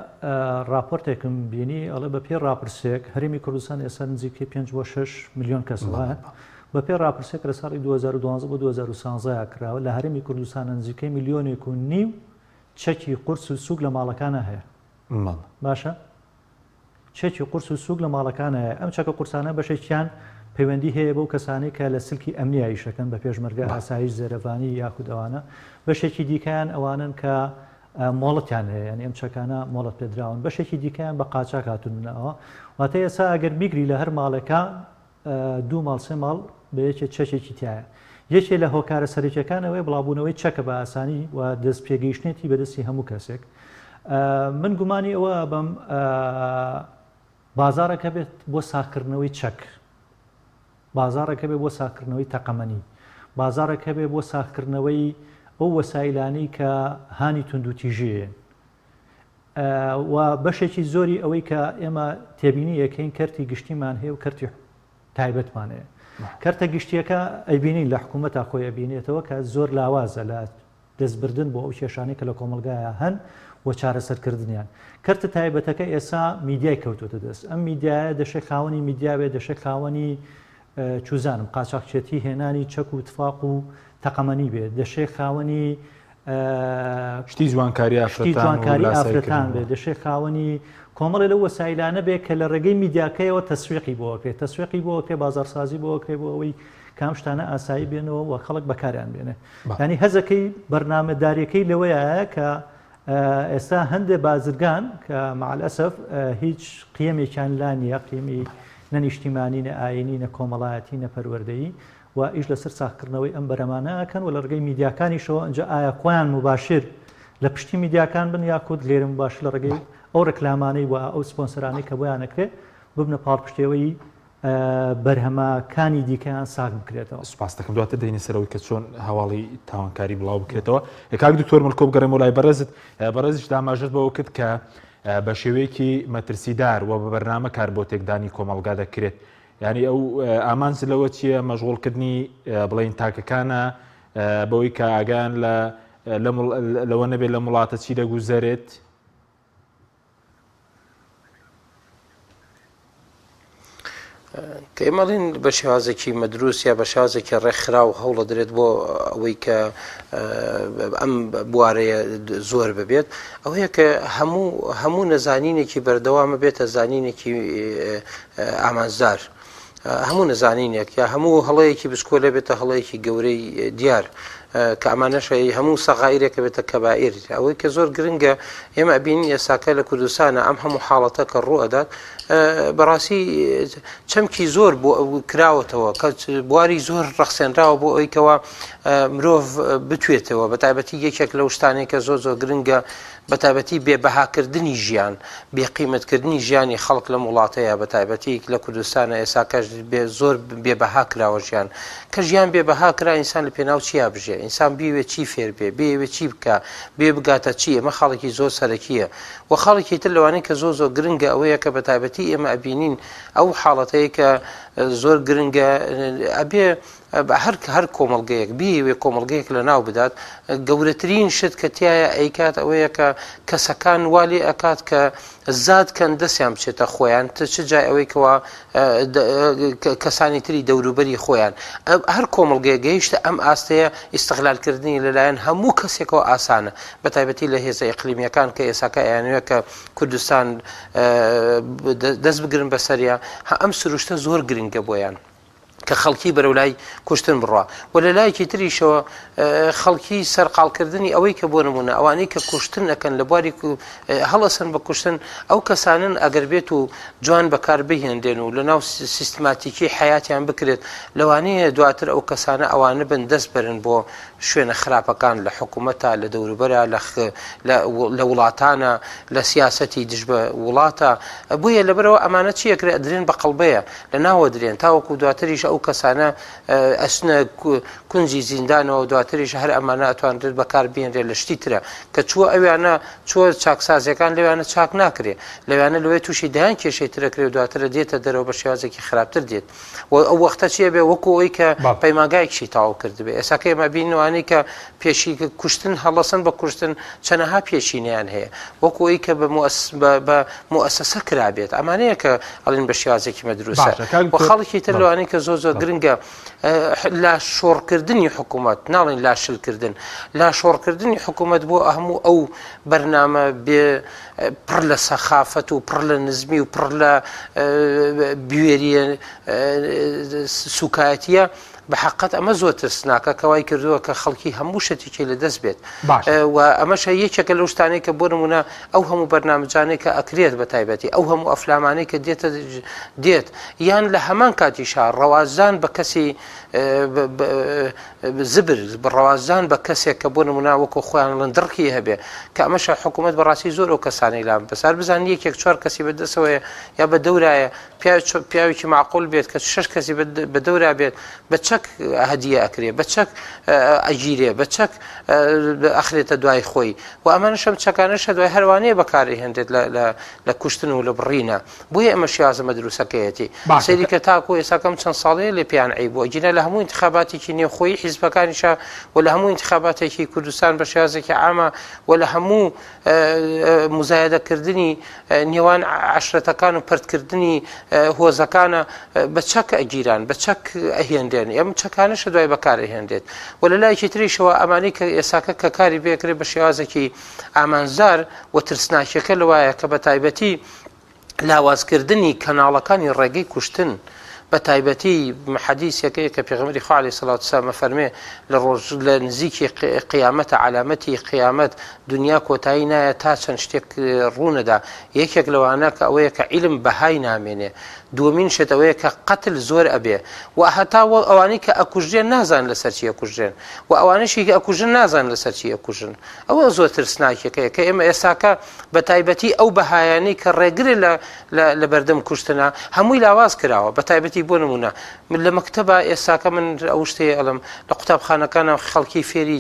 ڕاپۆرتێکم بینی ئەڵێ بە پێی ڕاپرسێک هەرێمی کوردستان ئێستا نزیکەی 5 بۆ 6 میلیۆن کەس وایە بە پێی ڕاپرسێک لە ساڵی 2012 بۆ 2013 کراوە لە هەرێمی کوردستان نزیکەی میلیۆنێک و نیو چەکی قورس و سوک لە ماڵەکانە هەیە باشە چەکی قورس و سووک لە ماڵەکان هەیە، ئەم چەکە قورسانە بەشێکیان پەیوەندی هەیە بەو کەسانەی کە لە سلکی ئەمنیا ئیشەکەن بە پێشمەرگە، ئاسایش، زێرەڤانی یاخود ئەوانە، بەشێکی دیکەیان ئەوانەن کە مۆڵەتیان هەیە یانی ئەم چەکانە مۆڵەت پێدراون، بەشێکی دیکەیان بە قاچاک هاتوونەوە، واتە ئێستا ئەگەر بیگری لە هەر ماڵێکا دوو ماڵ سێ ماڵ بە یەکێ چەکێکی تایە. یەکێ لە هۆکارە سەرەکیەکان ئەوەیە بڵاوبوونەوەی چەکە بە ئاسانی و دەست پێگەیشتنێتی بە دەستی هەموو کەسێک. من گومانی ئەوە ئەبەم بازاڕێک هەبێت بۆ ساغکردنەوەی چەک، بازاڕێک هەبێت بۆ ساغکردنەوەی تەقەمەنی، بازاڕێک هەبێت بۆ ساغکردنەوەی ئەو وەسایلانەی کە هانی توندوتیژیین. و بەشێکی زۆری ئەوەی کە ئێمە تێبینی یەکەین کەرتی گشتیمان هەیە و کەرتی تایبەتمان هەیە کەرتە گشتیەکە ئەیبینین لە حکوومەتە خۆی ئەبینێتەوە کە زۆر لاوازە لە دەستبردن بۆ ئەو کێشانەی کە لە کۆمەڵگایا هەن و چارەسەرکردنیان. کەرتە تایبەتەکە ئێسا میدیای کەوتۆتە دەست. ئەم میدیایە دەشێ خاوەنی میدیا بێت، دەشێ خاوەنی چوزانم قاچاخچێتی هێنانی چەک و تفاق و تەقەمەنی بێت، دەشێ خاوەنی شتی جوانکاری شتی جوانکاری ئافرەتان بێت، دەشێ خاوەنی کۆمەڵێ لەو وەسایلانە بێت کە لە ڕێگەی میدیاکەیەوە تەسویقی بۆ ئەکرێت، تەسویقی بۆ ئەکرێت، بازاڕسازی بۆ ئەکرێت بۆ ئەوەی کام شتانە ئاسایی بێنەوە و خەڵک بەکاریان بێنێ. یانی هەزەکەی بەرنامەداریەکەی لەوەیە کە ئێستا هەندێ بازرگان کە مع الاسف هیچ قیەمێکیان لا نییە، قیەمی نە نیشتیمانی نە ئایینی نە کۆمەڵایەتی نە پەروەردەیی و ئیش لەسەر ساغکردنەوەی ئەم بەرەمانە ئەکەن و لە ڕێگەی میدیاکانیشەوە ئەنجا ئایا خۆیان مباشر لە پشتی میدیاکان بن یاخود غێرە مباشر لە ڕێگەی ئەو ڕێکلامانەی و ئەو سپۆنسەرانەی کە بۆیان ئەکرێ ببنە پاڵپشتێوەی بەرهەمەکانی دیکەیان ساغ بکرێتەوە. سوپاست دەکەم دواتر دێینە سەر ئەوەی کە چۆن هەواڵی تاوانکاری بڵاو بکرێتەوە. کاک دکتۆر ملکۆ بگەڕێمەوە لای بەڕێزت، بەڕێزیش ئاماژەت بەوە کرد کە بە شێوەیەکی مەترسیدار و بە بەرنامە کار بۆ تێکدانی کۆمەڵگا دەکرێت. یانی ئەو ئامانج لەوە چییە؟ مەشغوڵکردنی بڵێین تاکەکانە بەوەی کە ئاگایان لە لەوە نەبێت لەم وڵاتە چی دەگوزەرێت؟ کە ئێمە ئەڵێین بە شێوازێکی مەدروس یا بە شێوازێکی ڕێکخراو هەوڵەدرێت بۆ ئەوەی کە ئەم بوارەیە زۆر ببێت ئەوەیە کە هەموو هەموو نەزانینێکی بەردەوامە بێتە زانینێکی ئامانجدار. هەموو نەزانینێک یا هەموو هەڵەیەکی بچکۆلە بێتە هەڵەیەکی گەورەی دیار کە ئەمانەش هەموو سەغایرێکە بێتە کەبائیر ئەوەی کە زۆر گرنگە ئێمە ئەبینین ئێستاکە لە کوردستانە ئەم هەموو حاڵەتە کە ڕوو ئەدات بەڕاستی چەمکی زۆر بۆ کراوەتەوە کە بواری زۆر ڕەخسێنراوە بۆ ئەوەی کەوا مرۆڤ بتوێتەوە بە تایبەتی یەکێک لەو شتانێک کە زۆر زۆر گرنگە بە تایبەتی بێ بەهاکردنی ژیان، بێ قیمەتکردنی ژیانی خەڵک لەم وڵاتەیە بە تایبەتی لە کوردستانە ئێساکەش بێ زۆر بێ بەها کراوە ژیان. کە ژیان بێ بەها کرا ئینسان لە پێناو چیا بژێ؟ ئینسان بیەوێ چی فێر بێ؟ بیەوێ چی بکا؟ بێ بگاتە چی؟ ئەمە خاڵێکی زۆر سەرەکییە. و خاڵێکی تر لەوانەی کە زۆر زۆر گرنگە ئەوەیە کە بە تایبەتی ئێمە ئەبینین ئەو حاڵەتەیە کە زۆر گرنگە ئەبێ هەر هەر کۆمەڵگەیەک بیەوێ کۆمەڵگەیەک لەناو بدات گەورەترین شت کە تایە ئەیکات ئەوەیە کە کەسەکان وا لێ ئەکات کە زاد کەن دەستیان بچێتە خۆیان چ جای ئەوەی کەوا کەسانی تری دەوروبەری خۆیان هەر کۆمەڵگەیە گەیشتە ئەم ئاستەیە ئیستغلالکردنی لەلایەن هەموو کەسێکەوە ئاسانە بە تایبەتی لە هێزە ئیقلیمیەکان کە ئێساکە ئەیانوێ کە کوردستان دەست بگرن بەسەریا ئەم سروشتە زۆر گرنگە بۆیان. کە خەڵکی بەرەو لای کوشتن بڕوا و لە لایەکی تریشەوە خەڵکی سەرقاڵکردنی ئەوەی کە بۆ نمونە ئەوانەی کە کوشتن ئەکەن لە بواری هەڵەسن بە کوشتن ئەو کەسانن ئەگەر بێت و جوان بەکار بهێنرێن و لە ناو سیستماتیکی حیاتیان بکرێت لەوانەیە دواتر ئەو کەسانە ئەوانە بن دەست بەرن بۆ شوێنە خراپەکان لە حکوومەتە لە دەوروبەرە لە وڵاتانە لە سیاسەتی دژ بە وڵاتە بۆیە لەبەرەوە ئەمانە چیەکرێ ئەدرێن بە قەڵبەیە لە ناوە درێن تاوەکو دواتریش ئەو کەسانە ئەچنە کونجی زیندانەوە دواتریش هەر ئەمانە ئەتوانرێت بەکار بێنرێت لە شتی ترە کە چووە ئەویانە چووە چاکسازیەکان لەویانە چاک ناکرێ لەویانە لەوێ تووشی دایان کێشەی ترەکرێ و دواترە دێتە دەرەوە بە شێوازێکی خراپتر دێت و ئەو وەختە چیە بێ وەکو ئەوی کە پەیمانگایەکیشی تەواو کردبێ ئێستا کە ئێمە بینوانی کە پێشی کوشتن هەڵەسن بە کوشتن چەنەها پێشینەیان هەیە وەکو ئەوی کە بە موئەسەسە کرابێت ئەمانەیە کە ئەڵین بە شێوازێکی مەدروسە و خەڵکی تر لەوانەی کە زۆر زۆر گرنگە لا شۆڕکردنی حکوومەت ناڵێن لا شلکردن لا شۆڕکردنی حکوومەت بۆ هەموو ئەو بەرنامە بێ پڕ لە سەخافەت و پڕ لە نزمی و پڕ لە بوێریە سوکایەتیە بە حقت ئەمە زۆر ترسناکە کەوای کردووە کە خەڵکی هەموو شتێکی لە دەست بێت و ئەمەشە یەکێکە لەو شتانەی کە بۆ نمونە ئەو هەموو بەرنامەجانەی کە ئەکرێت بە تایبەتی ئەو هەموو ئەفلامانەی کە دێتە دێت یان لە هەمان کاتیشا ڕەوازان بە کەسی زبر ڕەوازان بە کەسێک کە بۆ نمونە وەکو خۆیان ڵن دڕکی هەبێ کە ئەمەشە حکوومەت بەڕاستی زۆر ئەو کەسانی لام بەسار بزان یەکێک چوار کەسی بەدەسەوەیە یا بە دەورایە پیاوێکی معقول بێت کە شش کەسی بە دەورا بێت بە چەک. چەک هەدیە ئەکرێ، بە چەک ئەگیرێ، بە چەک ئەخرێتە دوای خۆی و ئەمانەش ئەم چەکانەش دوای هەروانەیە بەکارئەهێنرێت لە کوشتن و لە بڕینە. بۆیە ئەمە شێوازە مەدروسەکەیەتی. سەیری کە تاکو ئێستا کەم چەند ساڵەیە لێ پێیان عەیب بووە. گینا لە هەموو ئینتخاباتێکی نێوخۆیی حیزبەکانیشا و لە هەموو ئینتخاباتێکی کوردستان بە شێوازێکی عامە و لە هەموو موزایەدەکردنی نێوان عەشرەتەکان و پەرتکردنی هۆزەکانە بە چەک ئەگیران، بە چەک ئەهێنرێن. ئەم چەکانەشە دوای بەکار ئەهێنرێت. و لە لایەکی تریشەوە ئەمانەی کە ئێساکە کە کاری پێکرێت بە شێوازێکی ئامانجدار و ترسناکیەکە لەوایە کە بە تایبەتی لاوازکردنی کەناڵەکانی ڕێگەی کوشتن بە تایبەتی حەدیسێک هەیە کە پێغەمبەری خوا علیه الصلاة والسلام ئەفەرمێ لە ڕۆژ لە نزیکی قیامەتە عەلامەتی قیامەت دنیا کۆتایی نایە تا چەند شتێک ڕوونەدا یەکێک لەوانە کە ئەوەیە کە عیلم بەهای نامێنێ دووەمین شت ئەوەیە کە قەتل زۆر ئەبێ و هەتا ئەوانەی کە ئەکوژرێن نازان لەسەر چی ئەکوژرێن و ئەوانەشی کە ئەکوژن نازان لەسەر چی ئەکوژن ئەوە زۆر ترسناکیەکەیە کە ئێمە ئێستاکە بە تایبەتی ئەو بەهایانەی کە ڕێگرە لە لە بەردەم کوشتنا هەمووی لاواز کراوە بە تایبەتی بۆ نمونە من لە مەکتەبا ئێستاکە من ئەو شتەیە ئەڵم لە قوتابخانەکانە خەڵکی فێری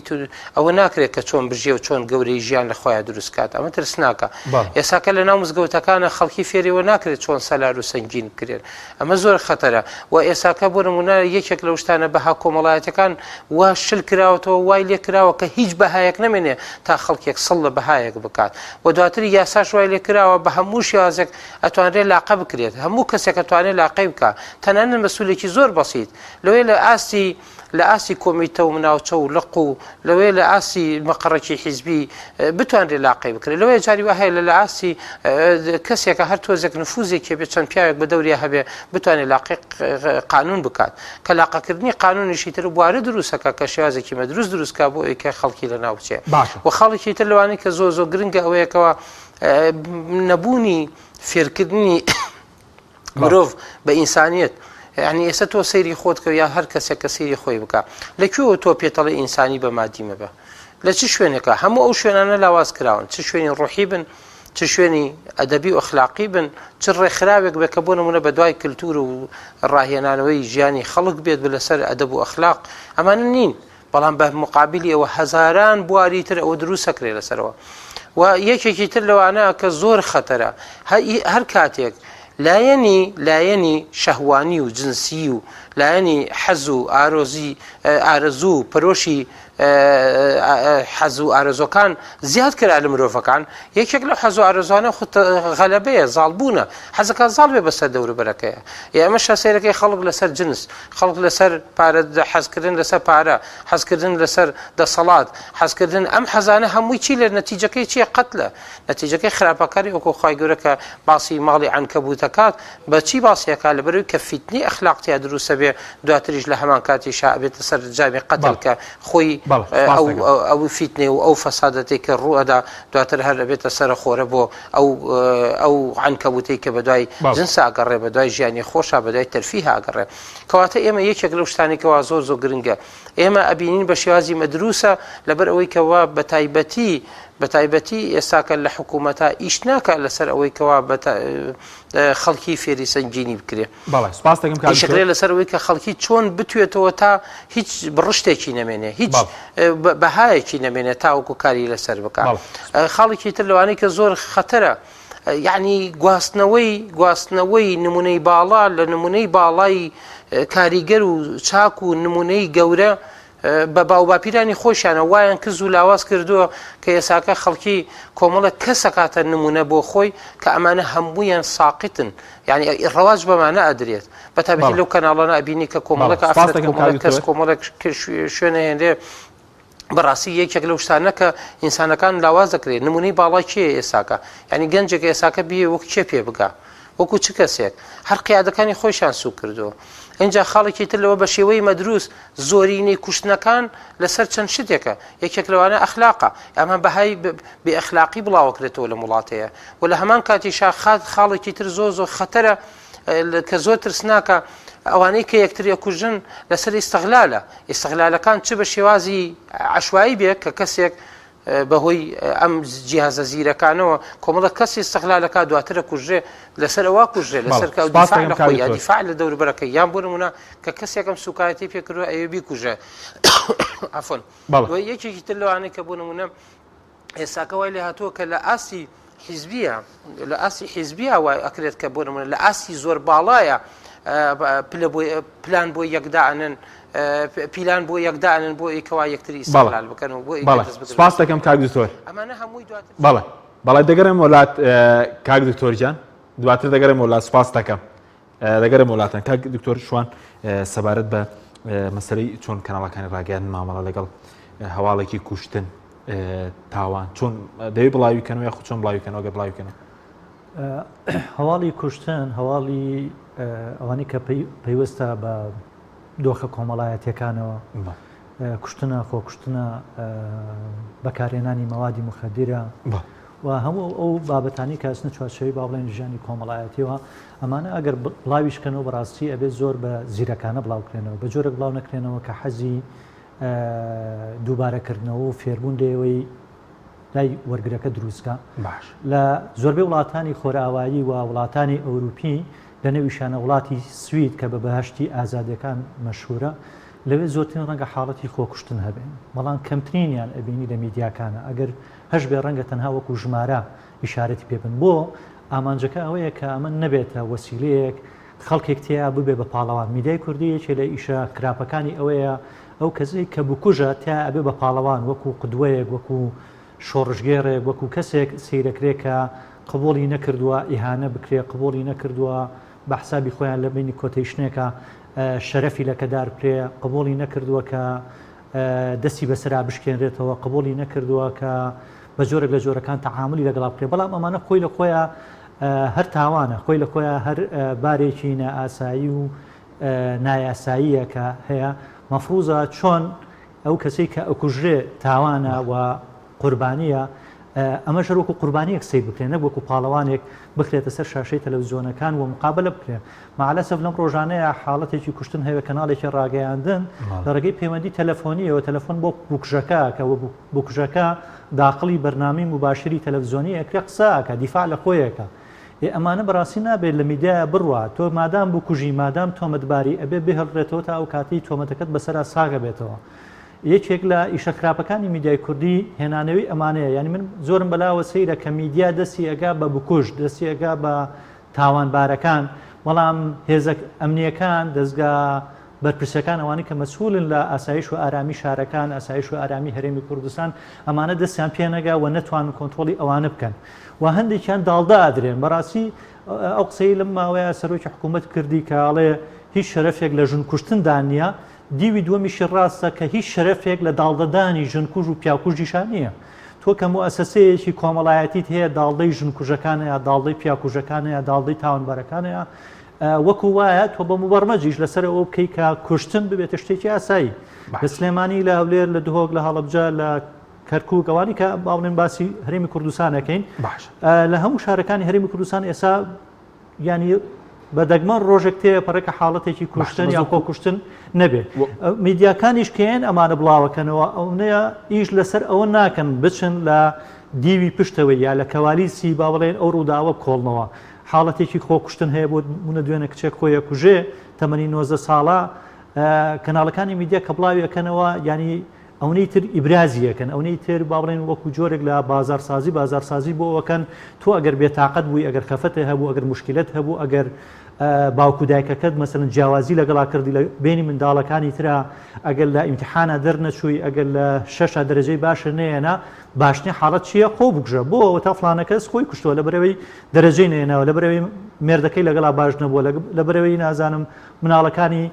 ئەوە ناکرێت کە چۆن بژێ و چۆن گەورەی ژیان لە خۆیان دروست کات ئەمە ترسناکە ئێستاکە لە ناو مزگەوتەکانە خەڵکی فێریەوە ناکرێت چۆن سەلار و سەنگین بکرێن ئەمە زۆر خەتەرە و ئێساکە بۆ نمونە یەکێک لەو شتانە بەها کۆمەڵایەتەکان وا شل کراوەتەوە وای لێ کراوە کە هیچ بەهایەک نەمێنێ تا خەڵکێک سڵ لە بەهایەک بکات و دواتر یاساش وای لێ کراوە بە هەموو شێوازێک ئەتوانرێت لاقە بکرێت هەموو کەسێک ئەتوانێت لاقەی بکا تەنانەت مەسولێکی زۆر بەسیت لەوەیە لە ئاستی لە ئاستی کۆمیتە و ناوچە و لق و لەوەیە لە ئاستی مەقەڕێکی حیزبی بتوانرێت لاقەی بکرێت لەوەیە جاری وا هەیە لە لە ئاستی کەسێکە هەر تۆزێک نفوزێکی بێت چەند پیاوێک بە دەوریا هەبێ بتوانێت لاقەی قانون بکات کە لاقەکردنی قانونیشی تر بوارە دروستەکە کە شێوازێکی مەدروست دروستکا بۆ ئەوەی کە خەڵکی لە ناو بچێ باشە و خاڵێکی تر لەوانەی کە زۆر زۆر گرنگە ئەوەیەکەوە نەبوونی فێرکردنی مرۆڤ بە ئینسانیەت یعنی ئێستا تۆ سەیری خۆت کە یا هەر کەسێک کە سەیری خۆی بکە لە کوێوە تۆ پێتەڵی ئینسانی بە مادی مەبە لە چ شوێنێکە هەموو ئەو شوێنانە لاواز کراون چ شوێنی ڕۆحی بن چ شوێنی ئەدەبی و ئەخلاقی بن چ ڕێکخراوێک بێت کە بۆ نمونە بە دوای کللتور و ڕاهێنانەوەی ژیانی خەڵک بێت بە لەسەر ئەدەب و ئەخلاق ئەمانە نین بەڵام بە مقابلی ئەوە هەزاران بواری تر ئەوە دروست ئەکرێ لەسەرەوە و یەکێکی تر لەوانە کە زۆر خەتەرە هەر کاتێک لایەنی لایەنی شەهوانی و جنسی و لایەنی حەز و ئارۆزی ئارەزوو و پەرۆشی حەز و ئارەزۆکان زیاد کرا لە مرۆڤەکان یەکێک لەو حەز و ئارەزوانە خود غەلەبەیە زاڵبوونە حەزەکە زاڵ بێ بەسەر دەوروبەرەکەیە ئێمە شەسێرەکەی خەڵک لەسەر جنس خەڵک لەسەر پارە حەزکردن لەسەر پارە حەزکردن لەسەر دەسەڵات حەزکردن ئەم حەزانە هەمووی چی لە نەتیجەکەی چییە قەتلە نەتیجەکەی خراپەکاری وەکو خوای گەورە کە باسی ماڵی عەنکەبوتەکات بە چی باسی ئەکا لەبەرئەوەی کە فیتنەی ئەخلاق تیا دروستە بێ دواتریش لە هەمان کاتیشا ئەبێتە سەر جامی قەتل کە خۆی ئەو ئەو فیتنەی و ئەو فەسادەتەی کە ڕوو ئەدا دواتر هەر ئەبێتە سەرەخۆرە بۆ ئەو ئەو عەنکەبوتەی کە بەدوای جنسا ئەگەڕێ بەدوای ژیانی خۆشا بەدوای تەرفیها ئەگەڕێ کەواتە ئێمە یەکێک لەو شتانەی کەوا زۆر زۆر گرنگە ئێمە ئەبینین بە شێوازی مەدروسە لەبەر ئەوەی کەوا بە تایبەتی بە تایبەتی ئێستاکە لە حکوومەتا ئیش ناکات لەسەر ئەوەی کەوا خەڵکی فێری سەنگینی بکرێ بەڵێ سپاس دەکەم کاک ئیشەکرێ دکتۆر. لەسەر ئەوەی کە خەڵکی چۆن بتوێتەوە تا هیچ بڕشتێکی نەمێنێ هیچ بەڵێ. بەهایەکی نەمێنێ تاوەکو کاری لەسەر بکا بەڵێ. خاڵێکی تر لەوانەی کە زۆر خەتەرە یعنی گواستنەوەی گواستنەوەی نمونەی باڵا لە نمونەی باڵای کاریگەر و چاک و نمونەی گەورە بە باوباپیرانی خۆشیانە وایان کز و لاواز کردووە کە ئێساکە خەڵکی کۆمەڵێک کەس ئەکاتە نمونە بۆ خۆی کە ئەمانە هەموویان ساقیتن یعنی ڕەواج بەمانە ئەدرێت بە تایبەتی لەو کەناڵانە ئەبینی کە کۆمەڵێک ئافرەت کۆمەڵێک کەس کۆمەڵێک شوێنەهێنرێ بەڕاستی یەکێک لەو شتانە کە ئینسانەکان لاواز دەکرێت نمونەی باڵا کێ ئێساکە یعنی گەنجێک ئێساکە بێ وەک کێ پێ بگا وەکو چ کەسێک هەر قیادەکانی خۆیشان سوک کردووە اینجا خاڵێکی تر لەوە بە شێوەی مەدروس زۆرینەی کوشتنەکان لەسەر چەند شتێکە یەکێک لەوانە ئەخلاقە ئەمە بەهای بێ ئەخلاقی بڵاوەکرێتەوە لەم وڵاتەیە و لە هەمان کاتیشا خات خاڵێکی تر زۆر زۆر خەتەرە کە زۆر ترسناکە ئەوانەی کە یەکتر ئەکوژن لەسەر ئیستغلالە ئیستغلالەکان چ بە شێوازی عشوایی بێت کە کەسێک. بەهۆی ئەم جیهازە زیرەکانەوە کۆمەڵە کەسی استغلال ئەکا دواتر ئەکوژرێ لەسەر ئەوە کوژرێ لەسەر کە دیفاع لە خۆی یا دیفاع لە دەوروبەرەکەی یان بۆ نمونە کە کەسێک ئەم سوکایەتی پێ کردووە ئەوێ بیکوژێ عەفوەن یەکێکی تر لەوانەی کە بۆ نمونە ئێستاکە وای لێ هاتووە کە لە ئاستی حیزبیە لە ئاستی حیزبیە وای ئەکرێت کە بۆ نمونە لە ئاستی زۆر باڵایە پلە بۆ پلان بۆ یەکدانن پیلان بۆ یەکدانن بۆ ئیکەوا یەکتری ئیسلال بکەن و بۆ سپاس دەکەم کاک دکتۆر ئەمانە هەمووی دواتر بەڵێ بەڵێ دەگەرم وڵات کاک دکتۆرجان دواتر دەگەرم وڵات سپاس دەکەم دەگەرم وڵاتان کاک دکتۆر شوان سەبارەت بە مەسەلەی چۆن کەناڵەکانی ڕاگەیان مامەڵە لەگەڵ هەواڵێکی کوشتن تاوان چۆن دەوی بڵاوی کەنەوە یاخود چۆن بڵاوی کەنەوە گەر بڵاوی کەنەوە هەواڵی کوشتن هەواڵی ئەوانەی کە پەیوەستە بە دۆخە کۆمەڵایەتیەکانەوە کوشتنە خۆکوشتنە بەکارهێنانی مەوادی مخدرە و هەموو ئەو بابەتانی کە ئەچنە چوارچێوەی با بڵێن ژیانی کۆمەڵایەتیەوە ئەمانە ئەگەر بڵاویش کەنەوە بەڕاستی ئەبێت زۆر بە زیرەکانە بڵاوکرێنەوە بە جۆرێک بڵاو نەکرێنەوە کە حەزی دووبارەکردنەوە و فێربوون لێوەی لای وەرگرەکە دروستکە باش لە زۆربەی وڵاتانی خۆرئاوایی و وڵاتانی ئەوروپی لە نێویشیانە وڵاتی سوید کە بە بەهەشتی ئازادیەکان مەشهورە لەوێ زۆرترین ڕەنگە حاڵەتی خۆکوشتن هەبێ بەڵام کەمترینیان ئەبینی لە میدیاکانە ئەگەر هەشبێ ڕەنگە تەنها وەکو ژمارە ئیشارەتی پێ بن بۆ ئامانجەکە ئەوەیە کە ئەمە نەبێتە وەسیلەیەک خەڵکێک تێیا ببێ بە پاڵەوان میدیای کوردی یەکێ لە ئیشە خراپەکانی ئەوەیە ئەو کەسەی کە بکوژە تیا ئەبێ بە پاڵەوان وەکو قدوەیەک وەکو شۆڕشگێڕێک وەکو کەسێک سەیرەکرێ کە قبوڵی نەکردووە ئیهانە بکرێ قبوڵی نەکردووە بە حسابی خۆیان لە بینی quotation ێکا شەرەفی لەکەدار بکرێ قبوڵی نەکردووە کە دەستی بەسەرا بشکێنرێتەوە قبوڵی نەکردووە کە بە جۆرێک لە جۆرەکان تەعاملی لەگەڵا بکرێ بەڵام ئەمانە خۆی لە خۆیان هەر تاوانە خۆی لە خۆیان هەر بارێکی نائاسایی و نایاساییە کە هەیە مەفروزە چۆن ئەو کەسەی کە ئەکوژرێ تاوانە و قوربانییە، ئەمەش هەر وەکو قوربانییەک سەیر بکرێ نەک وەکو پاڵەوانێک بخرێتە سەر شاشەی تەلەڤزیۆنەکان و مقابەلە بکرێ. مەعەلەسەف لەم ڕۆژانەیا حاڵەتێکی کوشتن هەیە کەناڵێکی ڕاگەیاندن لە ڕێگەی پەیوەندی تەلەفۆنییەوە تەلەفۆن بۆ بکوژەکە ئەکا و بکوژەکە داخڵی بەرنامەی موباشری تەلەڤزیۆنی ئەکرێ قسە ئەکا دیفاع لە خۆی ئەکا. ئێ ئەمانە بەڕاستی نابێت لە میدیایا بڕوا، تۆ مادام بکوژی مادام تۆمەتباری ئەبێ بهێڵرێتەوە تا ئەو کاتەی تۆمەتەکەت بەسەرا ساغ ئەبێتەوە. یەکێک لە ئیشە خراپەکانی میدیای کوردی هێنانەوەی ئەمانەیە یانی من زۆرم بەلاوە سەیرە کە میدیا دەستی ئەگا بە بکوژ دەستی ئەگا بە تاوانبارەکان بەڵام هێزە ئەمنیەکان دەزگا بەرپرسەکان ئەوانەی کە مەسئولن لە ئاسایش و ئارامی شارەکان، ئاسایش و ئارامی هەرێمی کوردستان، ئەمانە دەستیان پێ نەگا و نەتوانن کۆنترۆڵی ئەوانە بکەن و هەندێکیان داڵدە ئەدرێن. بەڕاستی ئەو قسەی لەم ماوەیە سەرۆکی حکوومەت کردی کە ئەڵێ هیچ شەرەفێک لە ژن کوشتندا نییە، دیوی دووەمیشی ڕاستە کە هیچ شەرەفێک لە داڵدەدانی ژنکوژ و پیاوکوژیشا نییە. تۆ کە موئەسەسەیەکی کۆمەڵایەتیت هەیە داڵدەی ژنکوژەکان هەیە، داڵدەی پیاوکوژەکان هەیە، داڵدەی تاوانبارەکان هەیە، وەکو وایە تۆ بە موبەرمەجیش لەسەر ئەوە بکەی کە کوشتن ببێتە شتێکی ئاسایی لە سلێمانی لە هەولێر لە دهۆک لە هەڵەبجە لە کەرکوک ئەوانی کە با بڵێن باسی هەرێمی کوردستان ئەکەین باش لە هەموو شارەکانی هەرێمی کوردستان ئێسا ینی بە دەگمەن ڕۆژێک تێ پەڕێکە حاڵەتێکی کوشتن یا خۆکوشتن نەبێت میدیاکانیش کێن ئەمانە بڵاوەکەنەوە ئەونەیە ئیش لەسەر ئەوە ناکەن بچن لە دیوی پشتەوەی یا لە کەوالیسی با بڵێن ئەو ڕووداوە کۆڵنەوە حاڵەتێکی خۆکوشتن هەیە بۆ نمونە دوێنێ کچێک خۆی ئەکوژێ تەمەنی 19 ساڵە کەناڵەکانی میدیا کە بڵاوی ئەکەنەوە ینی ئەونەی تر ئیبرازی ئەکەن ئەونەی تر با بڵێن وەکو جۆرێک لە بازارسازی بازارسازی بۆ ئەکەن تۆ ئەگەر بێتاقەت بووی ئەگەر خەفەتت هەبوو ئەگەر مشکلت هەبوو ئەگەر باوک و دایکەکەت مەسەلەن جیاوازی لەگەڵا کردی لە بینی منداڵەکانی ترا ئەگەر لە ئیمتحانا دەرنەچووی ئەگەر لە شەشا دەرەجەی باشە نەیەنا باشترین حاڵەت چییە خۆ بکوژە بۆ ئەوەتا فڵانە کەس خۆی کوشتووە لەبەرئەوەی دەرەجەی نەهێناوە لەبەرئەوەی مێردەکەی لەگەڵا باش نەبووە لەبەرئەوەی نازانم مناڵەکانی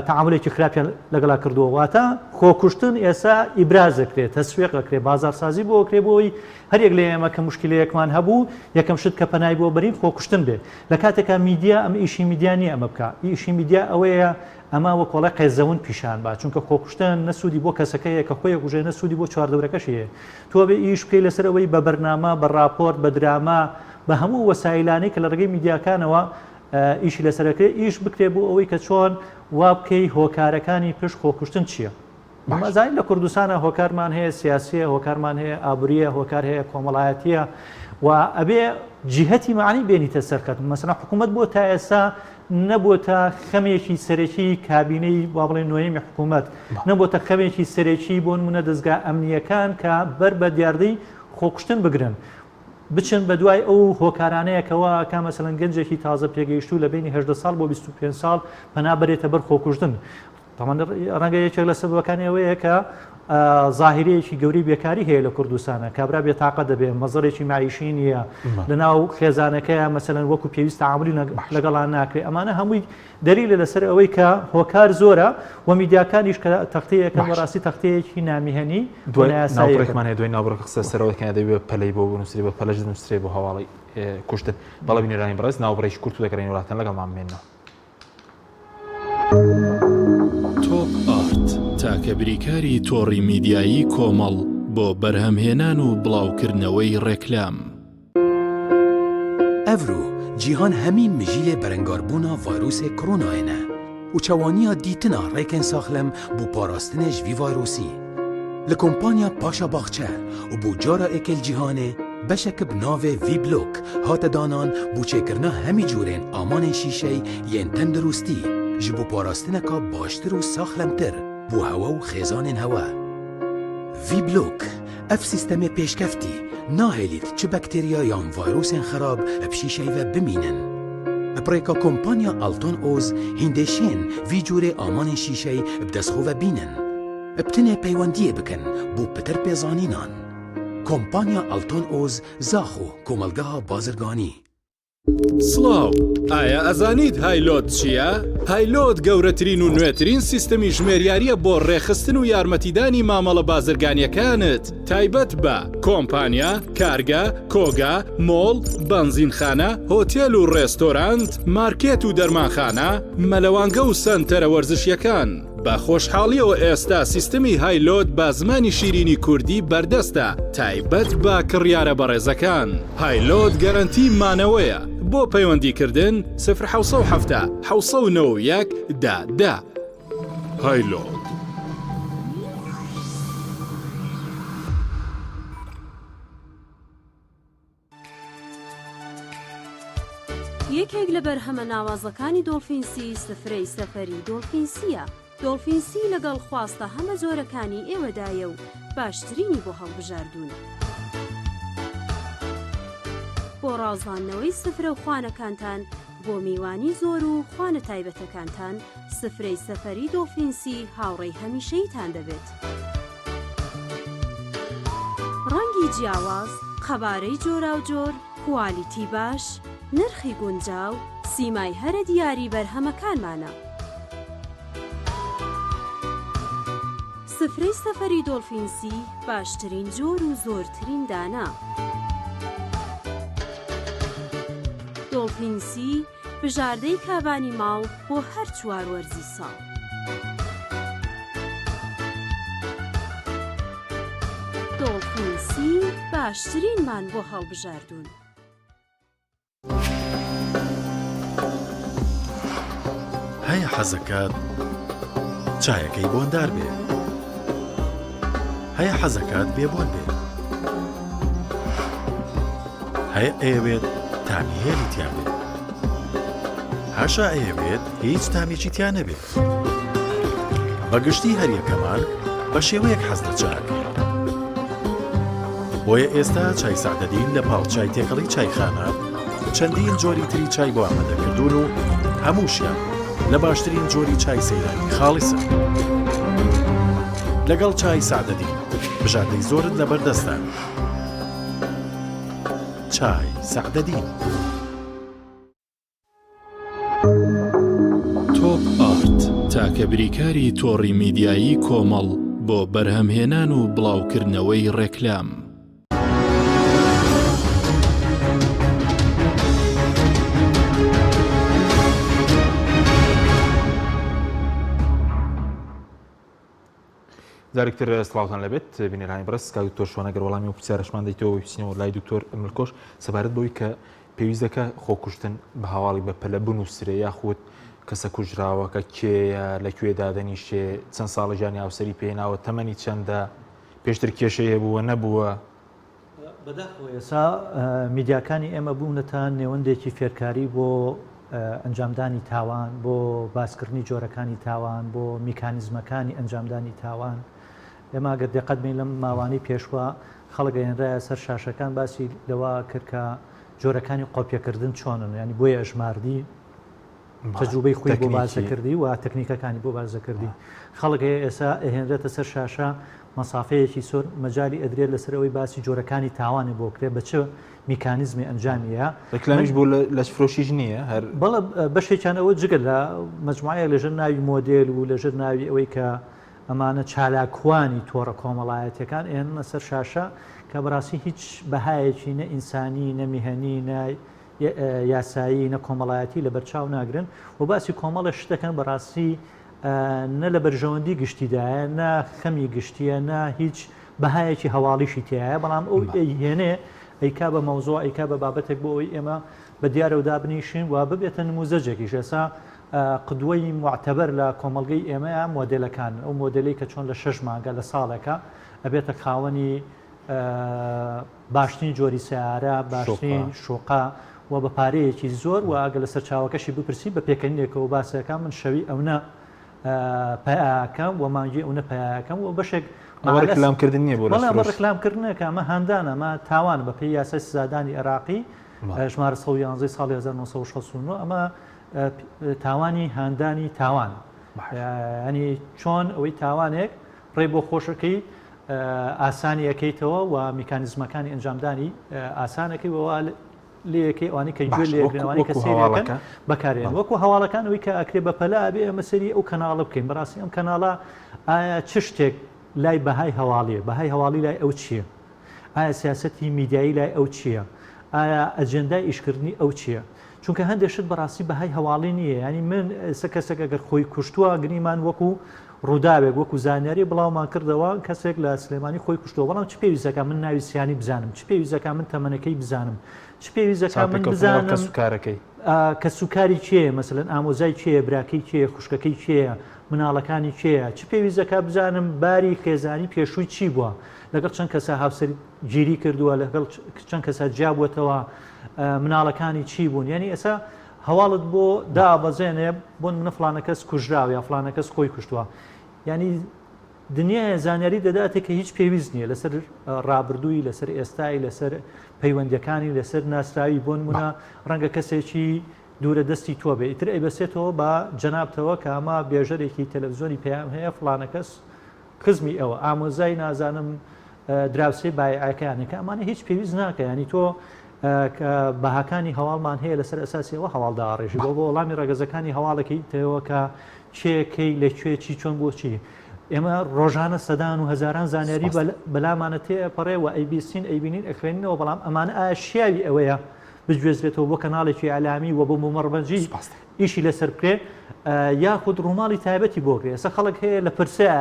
تەعامولێکی خراپیان لەگەڵا کردووە واتە خۆکوشتن ئێستا ئیبراز دەکرێت تەسویق دەکرێت بازارسازی بۆ ئەکرێت بۆ ئەوەی هەریەک لە ئێمە کە مشکلەیەکمان هەبوو یەکەم شت کە پەنای بۆ بەرین خۆکوشتن بێ لە کاتێکا میدیا ئەم ئیشی میدیا نییە ئەمە بکە ئیشی میدیا ئەوەیە ئەمە وەکۆڵێ قێزەون پیشان با چونکە خۆکوشتن نە سوودی بۆ کەسەکە هەیە کە خۆی ئەکوژێ نە سوودی بۆ چواردەورەکەشی هەیە تۆ ئەبێ ئیش بکەی لەسەر ئەوەی بە بەرنامە بە ڕاپۆرت بە دراما بە هەموو وەسایلانەی کە لە ڕێگەی میدیاکانەوە ئیشی لەسەر ئەکرێ ئیش بکرێ بۆ ئەوەی کە چۆن وا بکەی هۆکارەکانی پشت خۆکوشتن چییە؟ ئەزانین لە کوردستانە هۆکارمان هەیە سیاسیە، هۆکارمان هەیە ئابووریە، هۆکار هەیە کۆمەڵایەتیە و ئەبێ جیهەتی مەعنی بێنیتە سەر خەت. مەسەلەن حکوومەت بۆ تا ئێستا نەبووتە خەمێکی سەرەکی کابینەی با بڵێن نۆیەمی حکوومەت، نەبووتە خەمێکی سەرەکی بۆ نموونە دەزگا ئەمنییەکان کە بەر بە دیاردەی خۆکوشتن بگرن. بچن بە دوای ئەو هۆکارانەیە کە وا ئەکا مەسەلەن گەنجێکی تازە پێگەیشتوو لە بەینی 18 ساڵ بۆ 25 ساڵ پەنا بەرێتە بەر خۆکوشتن. تەمان ڕەنگە یەکێک لە سەبەبەکانی ئەوەیە کە زاهیرەیەکی گەورەی بێکاری هەیە لە کوردستانە کابرا بێتاقە دەبێ مەزەرێکی معیشی نییە لە ناو خێزانەکەیە مەسەلەن وەکو پێویست تعاملی لەگەڵان ناکرێ ئەمانە هەمووی دەلیلە لەسەر ئەوەی کە هۆکار زۆرە و میدیاکانیش کە تەختەیەکەن بەڕاستی تەختەیەکی نامیهەنی دوای ناوبڕێکمان هەیە دوای ناوبڕەکە قسە سەرەوە دەکەین دەبێ پەلەی بۆ بنووسرێ بە پەلەش دەنووسرێ بۆ هەواڵی کوشتن بەڵێ بینەرانی بەڕێز ناوبڕێکی کورت و دەگەڕێین وڵاتان لەگەڵمان بمێنەوە. تۆپ ئارت تاکە بریکاری تۆڕی میدیایی کۆمەڵ بۆ بەرهەمهێنان و بڵاوکردنەوەی ڕێکلام. Evro cîhan hemî mijîlê berengarbûna vayrûsê koronayê ne û çewaniya dîtina rêkên saxlem bo parastinê ji vî vayrûsî. Li kompanya Paşa Baxçe û bo cara êkê li cîhanê beşek bi navê V-Block hate danan bo çêkirina hemî cûrên amanên şîşey yên tendirûstî ji bo parastineka baştir û saxlemtir bo hewe û xêzanên hewe. V-Block Ev sîstemê pêşkeftî nahêlît çi bakterya yan vayrûsên xerab bi şîşey ve bimînin. Bi rêka kompanya Alton Oz hîndê şên vî cûrê amanên şîşey bi dest xwe ve bînin. Bi tenê peywendiyê bikin bo pitir pêzanînan. Kompanya Alton Oz Zaxo Komelgeha Bazirganî. سڵاو، ئایا ئەزانیت هایلۆد چییە؟ هایلۆد گەورەترین و نوێترین سیستەمی ژمێریارییە بۆ ڕێکخستن و یارمەتیدانی مامەڵە بازرگانییەکانت تایبەت بە، کۆمپانیا، کارگە، کۆگا، مۆڵ، بەنزینخانە، هۆتێل و ڕێستۆرانت، مارکێت و دەرمانخانە، مەلەوانگە و سەنتەرە وەرزشییەکان. بە خۆشحاڵیەوە ئێستا سیستمی هایلۆد بە زمانی شیرینی کوردی بەردەستە تایبەت بە کڕیارە بەڕێزەکان. هایلۆد گەرەنتی مانەوەیە. بۆ پەیوەندی کردن سفر 770 791 دە دە. هایلۆد. یەکێک لە بەرهەمە ناوازەکانی دۆڵفین سی سفرەی سەفەری دۆڵفین سییە. دۆڵفین سی لەگەڵ خواستە هەمە جۆرەکانی ئێوەدایە و باشترینی بۆ هەڵبژاردوون. بۆ ڕازاندنەوەی سفرە و خوانەکانتان بۆ میوانی زۆر و خوانە تایبەتەکانتان، سفرەی سەفەری دۆڵفین سی هاوڕێی هەمیشەییتان دەبێت. ڕەنگی جیاواز، قەبارەی جۆراوجۆر، کوالیتی باش، نرخی گونجاو، سیمای هەرە دیاری بەرهەمەکانمانە. سفرەی سەفەری دۆڵفین سی باشترین جۆر و زۆرترین دانە. دۆڵفین سی بژاردەی کابانی ماڵ بۆ هەر چوار وەرزی ساڵ. دۆڵفین سی باشترینمان بۆ هەڵبژاردوون. هەیە حەزەکات چایەکەی بۆندار بێ. هەیە حەزەکات بێ بۆن بێ. هەیە ئەیەوێت تامی هێلی تیا بێت. هەشە ئەیەوێت هیچ تامێکی تیا نەبێت. بە گشتی هەریەکەمان بە شێوەیەک حەز لە چا ئەکەین. بۆیە ئێستا چای سەعدەدین لە پاڵ چای تێکەڵی چایخانە چەندین جۆری تری چای بۆ ئامادە کردوون و هەمووشیان لە باشترین جۆری چای سەیرانی خاڵیسن. لەگەڵ چای سەعدەدین بژاردەی زۆرت لەبەردەستە. چای سەعدەدین. تۆپ ئارت تاکە بریکاری تۆڕی میدیایی کۆمەڵ بۆ بەرهەمهێنان و بڵاوکردنەوەی ڕێکلام. جارێکتر سڵاوتان لەبێت بینەرانی بەڕێز کاک دکتۆر شوانە گەر وەڵامی ئەو پرسیارەشمان دەیتەوە بچینەوە لای دکتۆر ملکۆش سەبارەت بەوەی کە پێویست دەکە خۆکوشتن بە هەواڵی بە پەلە بنووسرێ یاخود. کەسە کوژراوەکە کێیە، لە کوێ دادەنیشێ، چەند ساڵە ژیانی هاوسەری پێهێناوە، تەمەنی چەندە، پێشتر کێشەی هەبووە نەبووە. بەداخەوە ئێستا میدیاکانی ئێمە بوونەتە نێوەندێکی فێرکاری بۆ ئەنجامدانی تاوان، بۆ باسکردنی جۆرەکانی تاوان، بۆ میکانیزمەکانی ئەنجامدانی تاوان. ئێمە ئەگەر دقەت بین لەم ماوانەی پێشوە خەڵک ئەهێنرایە سەر شاشەکان باسی لەوە کرد کە جۆرەکانی قۆپیەکردن چۆنن، یانی بۆیە ئەژماردی تەجروبەی خۆی بۆ باس دەکردی و تەکنیکەکانی بۆ باس دەکردی. خەڵک هەیە ئێستا ئەهێنرێتە سەر شاشە مەسافەیەکی سۆر مەجالی ئەدرێت لەسەر ئەوەی باسی جۆرەکانی تاوانێ بۆ کرێ بە چ میکانیزمی ئەنجامیە. ڕیکلامیش بۆ لەشفرۆشیش نییە هەر؟ بەڵێ بەشێکیان ئەوە جگە لە مەجموعەیەک لەژێر ناوی مۆدێل و لەژێر ناوی ئەوەی کە ئەمانە چالاکوانی تۆڕە کۆمەڵایەتیەکان ئێننە سەر شاشە کە بەڕاستی هیچ بەهایەکی نە ئینسانی نە میهەنی نە یاسایی نە کۆمەڵایەتی لەبەرچاو ناگرن و باسی کۆمەڵێ شت دەکەن بەڕاستی نە لە بەرژەوەندی گشتیدایە نە خەمی گشتیە نە هیچ بەهایەکی هەواڵیشی تایە بەڵام ئەو ئەیهێنێ ئەیکا بە مەوزوع ئەیکا بە بابەتێک بۆ ئەوەی ئێمە بە دیارەوە دابنیشین و ببێتە نموزەجێکیش ئێستا قدوەی موعتەبەر لە کۆمەڵگەی ئێمەیە مۆدێلەکان ئەو مۆدێلەی کە چۆن لە شەش مانگە لە ساڵێکە ئەبێتە خاوەنی باشترین جۆری سەیارە، باشترین شوقە و بە پارەیەکی زۆر و ئەگەر لە سەرچاوەکەشی بپرسی بە پێکەنینێکەوە باسەکە من شەوی ئەونە پەیاکەم و مانگی ئەونە پەیاکەم و بەشێک ئەمە ڕیکلامکردن نییە بۆ بەڵێ ئەمە ڕیکلامکردنێکە ئەمە هاندانە ئەمە تاوانە بە پێی یاسای سزادانی عێراقی ژمارە 111 ساڵی 1969 ئەمە تاوانی هاندانی تاوان ینی چۆن ئەوەی تاوانێک ڕێ بۆ خۆشەکەی ئاسانی ئەکەیتەوە و میکانیزمەکانی ئەنجامدانی ئاسانەکەی و وا لێیەکەی ئەوانەی کە گوێ لێگرن ئەوانەی کە سەیرەکەن بەکارێن وەکو هەواڵەکان ئەوەی کە ئەکرێ بەپەلە ئەبێ ئێمە سەیری ئەو کەناڵە بکەین بەڕاستی ئەم کەناڵە ئایا چ شتێک لای بەهای هەواڵیە بەهای هەواڵی لای ئەو چییە ئایا سیاسەتی میدیایی لای ئەو چییە ئایا ئەجێندای ئیشکردنی ئەو چییە چونکە هەندێک شت بەڕاستی بەهای هەواڵی نییە ینی من ئێستا کەسێک ئەگەر خۆی کوشتووە گریمان وەکو ڕووداوێک وەکو زانیاری بڵاومان کردەوە کەسێک لە سلێمانی خۆی کوشتووە بەڵام چ پێویستەکە من ناوی سیانی بزانم چ پێویستەکە من تەمەنەکەی بزانم چ پێویستەکە من بزانم کەسوکارەکەی کەسوکاری کێیە مەسەلەن ئامۆزای کێیە براکەی کێیە خوشکەکەی کێیە مناڵەکانی کێیە چ پێویستەکە بزانم باری خێزانی پێشووی چی بووە لەگەڵ چەند کەسە هاوسەرگیری کردووە لەگەڵ چەند کەسە جیابووەتەوە مناڵەکانی چی بوون یعنی ئێستا هەواڵت بۆ دابەزێنێ بۆ نمونە فڵانە کەس کوژراوە یا فڵانە کەس خۆی کوشتووە یعنی دنیایە زانیاری دەداتێ کە هیچ پێویست نییە لەسەر ڕابردووی لەسەر ئێستای لەسەر پەیوەندەکانی لەسەر ناسراوی بۆ نمونە ڕەنگە کەسێکی دوورە دەستی تۆ بێ ئیتر ئەیبەسێتەوە بە جەنابتەوە کە ئەمە بێژەرێکی تەلەڤزیۆنی پەیام هەیە فڵانە کەس خزمی ئەوە ئامۆزای نازانم دراوسێ بایعەکەیانە کە ئەمانە هیچ پێویست ناکە ینی تۆ کە بەهاکانی هەواڵمان هەیە لەسەر ئەساسی ئەوە هەواڵ داڕێژی بۆ بۆ وەڵامی ڕەگەزەکانی هەواڵەکەی تەوە کە کێ کەی لە کوێ چی چۆن بۆچی ئێمە ڕۆژانە سەدان و هەزاران زانیاری بەلامانە تێ ئەپەڕێ و ئەیبیستین ئەیبینین ئەخوێنینەوە بەڵام ئەمانە ئایا شیاوی ئەوەیە بگوێزرێتەوە بۆ کەناڵێکی ئیعلامی و بۆ مەڕبەنجی ئیشی لەسەر بکرێ یاخود ڕووماڵی تایبەتی بۆ کرێ ئێستا خەڵک هەیە لە پرسەیە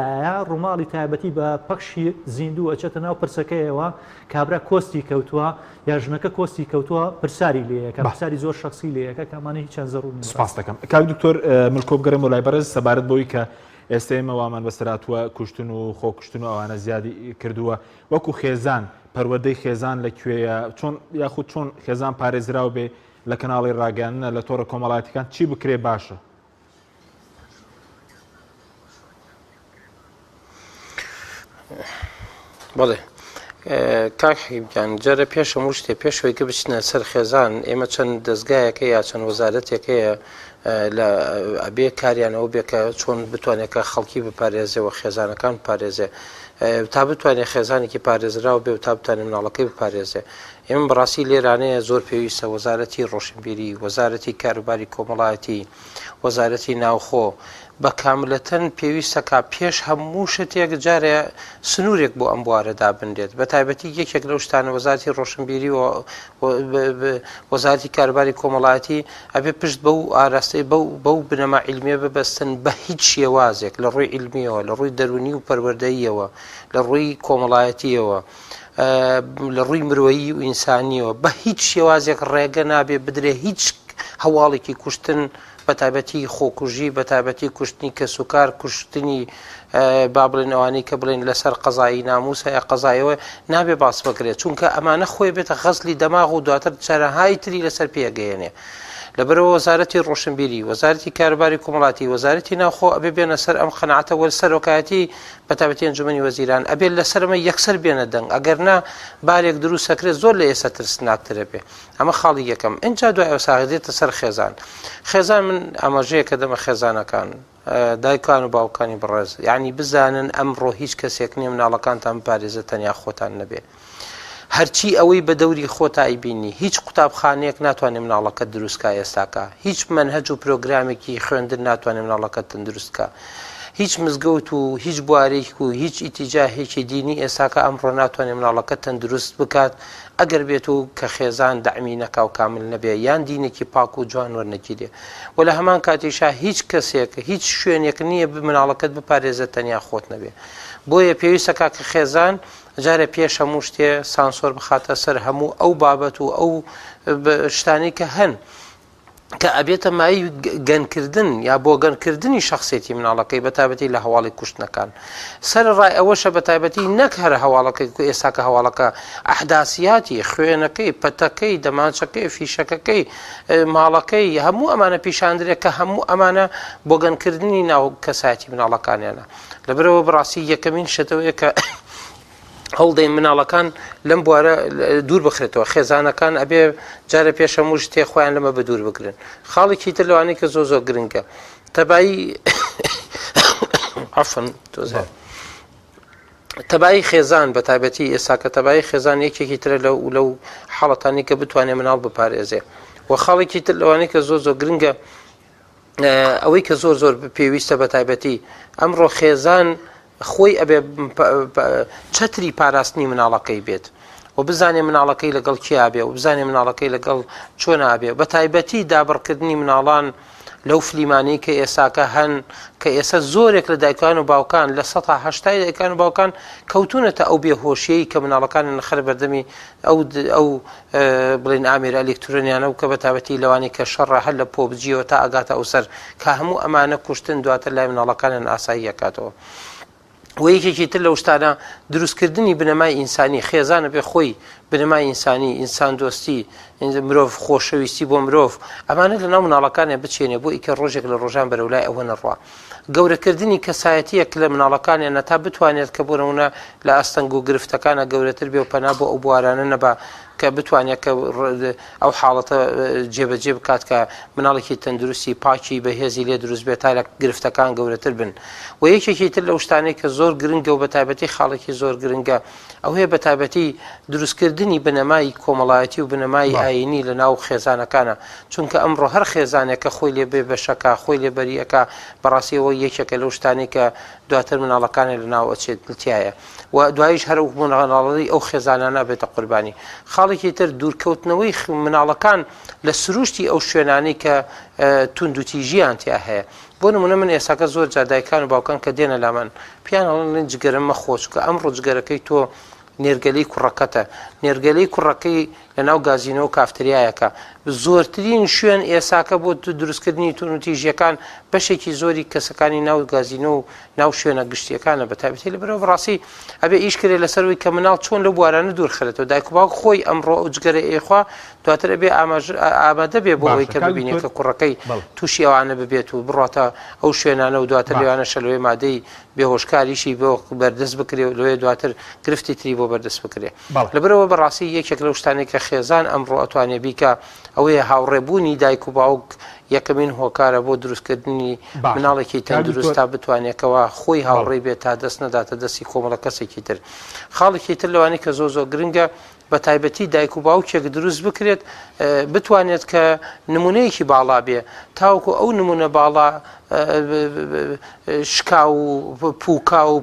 ڕووماڵی تایبەتی بە پەخشی زیندوو ئەچێتە ناو پرسەکەیەوە کابرا کۆستی کەوتووە یا ژنەکە کۆستی کەوتووە پرسیاری لێیەکە پرسیاری زۆر شخصی لێیەکە کە ئەمانە هیچیان زەڕوور نین. سپاس دەکەم کاک دکتۆر ملکۆ بگەڕێمەوە لای بەڕێز سەبارەت بەوەی کە ئێستا ئێمە وامان بەسەرهاتووە کوشتن و خۆکوشتن و ئەوانە زیادی کردووە وەکو خێزان پەروەردەی خێزان لە کوێیە چۆن یاخود چۆن خێزان پارێزراو بێ لە کەناڵی ڕاگەیاندنە لە تۆڕە کۆمەڵایەتیکان چی بکرێ باشە؟ بەڵێ کاک حەکیم گیان جارە پێش هەموو شتێ پێش ئەوەی کە بچینە سەر خێزان ئێمە چەند دەزگایەکە یا چەند وەزارەتێک هەیە لە ئەبێ کاریانەوە بێ کە چۆن بتوانێت کە خەڵکی بپارێزێ و خێزانەکان بپارێزێ تا بتوانێت خێزانێکی پارێزراو بێ و تا بتوانێت مناڵەکەی بپارێزێ ئێمە بەڕاستی لێرانەیە زۆر پێویستە وەزارەتی ڕۆشنبیری وەزارەتی کاروباری کۆمەڵایەتی وەزارەتی ناوخۆ بە کاملەتەن پێویستە کا پێش هەموو شتێک جارێ سنوورێک بۆ ئەم بوارە دابنرێت بە تایبەتی یەکێک لەو شتانە وەزارەتی ڕۆشنبیری و وەزارەتی کاروباری کۆمەڵایەتی ئەبێ پشت بەو ئاراستەی بەو بەو بنەما عیلمیە ببەستن بە هیچ شێوازێک لە ڕووی عیلمیەوە لە ڕووی دەروونی و پەروەردەییەوە لە ڕووی کۆمەڵایەتیەوە لە ڕووی مرۆیی و ئینسانیەوە بە هیچ شێوازێک ڕێگە نابێ بدرێ هیچ هەواڵێکی کوشتن بە. بە تایبەتی خۆکوژی بە تایبەتی کوشتنی کەسوکار کوشتنی با بڵێن ئەوانەی کە بڵێن لەسەر قەزایی ناموسە یا قەزایەوە نابێ باس بکرێت چونکە ئەمانە خۆی بێتە غەزلی دەماغ و دواتر چەرەهای تری لەسەر پێگەیەنێ لەبەرەوە وەزارەتی ڕۆشنبیری وەزارەتی کاروباری کۆمەڵاتی وەزارەتی ناوخۆ ئەبێ بێنە سەر ئەم قەناعەتە وەل سەرۆکایەتی بەتابەتی ئەنجومەنی وەزیران ئەبێ لەسەرمە یەکسەر بێنە دەنگ ئەگەر نا بارێک دروست ئەکرێت زۆر لە ئێستا ترسناکترە بێ ئەمە خاڵی یەکەم ئینجا دوای ئەو ساغ دێتە سەر خێزان خێزان من ئاماژەیە کە دەمە خێزانەکان دایکان و باوکانی بەڕێز یعنی بزانن ئەمڕۆ هیچ کەسێک نییە مناڵەکانتان بپارێزە تەنیا خۆتان نەبێ هەرچی ئەوەی بە دەوری خۆتا ئەیبینی هیچ قوتابخانەیەک ناتوانێ مناڵەکەت دروست کا ئێستاکە هیچ مەنهەج و پرۆگرامێکی خوێندن ناتوانێ مناڵەکەت تەندروست کا هیچ مزگەوت و هیچ بوارێک و هیچ ئیتیجاهێکی دینی ئێستاکە ئەمڕۆ ناتوانێ مناڵەکەت تەندروست بکات ئەگەر بێت و کە خێزان دەعمی نەکا و کامل نەبێ یان دینێکی پاک و جوان وەرنەگیرێ و لە هەمان کاتیشا هیچ کەسێک هیچ شوێنێک نییە مناڵەکەت بپارێزێت تەنیا خۆت نەبێ بۆیە پێویستە کاکە خێزان جارێ پێش هەموو شتێ سانسۆر بخاتە سەر هەموو ئەو بابەت و ئەو شتانەی کە هەن کە ئەبێتە مای گەنکردن یا بۆ گەنکردنی شخصێتی مناڵەکەی بە تایبەتی لە هەواڵی کوشتنەکان سەر ڕای ئەوەشە بە تایبەتی نەک هەر هەواڵەکەی کو ئێستا کە هەواڵەکە ئەحداسیاتی خوێنەکەی پەتەکەی دەمانچەکەی فیشەکەکەی ماڵەکەی هەموو ئەمانە پیشاندرێت کە هەموو ئەمانە بۆگەنکردنی ناو کەسایەتی مناڵەکانیانە لەبەرئەوە بەڕاستی یەکەمین شتەوەیە کە هەوڵدەین مناڵەکان لەم بوارە دوور بخرێتەوە خێزانەکان ئەبێ جارە پێش هەموو شتێ خۆیان لەمە بە دوور بگرن خاڵێکی تر لەوانەیە کە زۆر زۆر گرنگە تەبایی عفن تۆزێ تەبایی خێزان بە تایبەتی ئێستا کە تەبایی خێزان یەکێکی ترە لەو لەو حاڵەتانی کە بتوانێت مناڵ بپارێزێ و خاڵێکی تر لەوانەیە کە زۆر زۆر گرنگە ئەوەی کە زۆر زۆر پێویستە بە تایبەتی ئەمڕۆ خێزان خۆی ئەبێ چەتری پاراستنی مناڵەکەی بێت و بزانێ مناڵەکەی لەگەڵ کیا بێ و بزانێ مناڵەکەی لەگەڵ چۆن ئابێ بە تایبەتی دابڕکردنی مناڵان لەو فلیمانەی کە ئێساکە هەن کە ئێستا زۆرێک لە دایکان و باوکان لە سەتا هەشتای دایکان و باوکان کەوتونەتە ئەو بێهۆشیەی کە مناڵەکان نەخەر بەردەمی ئەو ئەو بڵێن ئامێرە ئەلکترۆنیانە و کە بە تایبەتی لەوانەی کە شەڕە هەر لە پۆبجیەوە تا ئەگاتە ئەو سەر کە هەموو ئەمانە کوشتن دواتر لای مناڵەکانیان ئاسایی ئەکاتەوە. و یەکێکی تر لەو شتانە دروستکردنی بنەمای ئینسانی خێزانە بێ خۆی بنەمای ئینسانی ئینسان دۆستی مرۆڤ خۆشەویستی بۆ مرۆڤ ئەمانە لە ناو مناڵەکانیان بچێنێ بۆ ئیکە ڕۆژێک لە ڕۆژان بەرەو لای ئەوە نەڕوا گەورەکردنی کەسایەتییەک لە مناڵەکانیانە تا بتوانێت کە بۆ نموونە لە ئاستەنگ و گرفتەکانە گەورەتر بێ و پەنا بۆ ئەو بوارانە نەبا کە بتوانێت کە ئەو حاڵەتە جێبەجێ بکات کە مناڵێکی تەندروستی پاکی بەهێزی لێ دروست بێت تا لە گرفتەکان گەورەتر بن و یەکێکی تر لەو شتانەی کە زۆر گرنگە و بە تایبەتی خاڵێکی زۆر گرنگە ئەوەیە بە تایبەتی دروستکردنی بنەمای کۆمەڵایەتی و بنەمای ئایینی لە ناو خێزانەکانە چونکە ئەمڕۆ هەر خێزانێک کە خۆی لێ بێ بەشەکە خۆی لێ بەریەکە بەڕاستی ئەوە یەکێکە لەو شتانەی کە دواتر مناڵەکانی لە ناو ئەچێت تایە و دوایش هەر ئەو مناڵەی ئەو خێزانانە بێتە قوربانی خاڵێکی تر دوورکەوتنەوەی مناڵەکان لە سروشتی ئەو شوێنانەی کە توندوتیژیان تیا هەیە بۆ نمونە من ئێساکە زۆر جار دایکان و باوکان کە دێنە لامان پیان ئەڵێن جگەرە مەخۆ چونکە ئەمڕۆ جگەرەکەی تۆ نێرگەلەی کوڕەکەتە نێرگەلەی کوڕەکەی لە ناو گازینۆ و کافتریایەکە زۆرترین شوێن ئێساکە بۆ دروستکردنی توندوتیژیەکان بەشێکی زۆری کەسەکانی ناو گازینۆ و ناو شوێنە گشتیەکانە بە تایبەتی لە بەرەوە بەڕاستی ئەبێ ئیش کرێ لەسەر ئەوەی کە مناڵ چۆن لەو بوارانە دوور خرێتەوە دایک و باوک خۆی ئەمڕۆ ئەو جگەرە ئەیخوا دواتر ئەبێ ئامادە بێ بۆ ئەوەی کە ببینێت کە کوڕەکەی تووشی ئەوانە ببێت و بڕاتە ئەو شوێنانە و دواتر لەوانە شەلوێ مادەی بێهۆشکاریشی بۆ بەردەست بکرێ و لەوێ دواتر گرفتی تری بۆ بەردەست بکرێ لەبەرەوە بەڕاستی یەکێک لەو شتانێک کە خێزان ئەمڕۆ ئەتوانێ بیکە ئەوەیە هاوڕێبوونی دایک و باوک یەکەمین هۆکارە بۆ دروستکردنی مناڵێکی تەندروست تا بتوانێتەوە خۆی هاوڕێی بێت تا دەست نەداتە دەستی کۆمەڵە کەسێکی تر خاڵێکی تر لەوانەی کە زۆر زۆر گرنگە بە تایبەتی دایک و باوکێک دروست بکرێت بتوانێت کە نمونەیەکی باڵا بێ تاوەکو ئەو نمونە باڵا شکا و پوکا و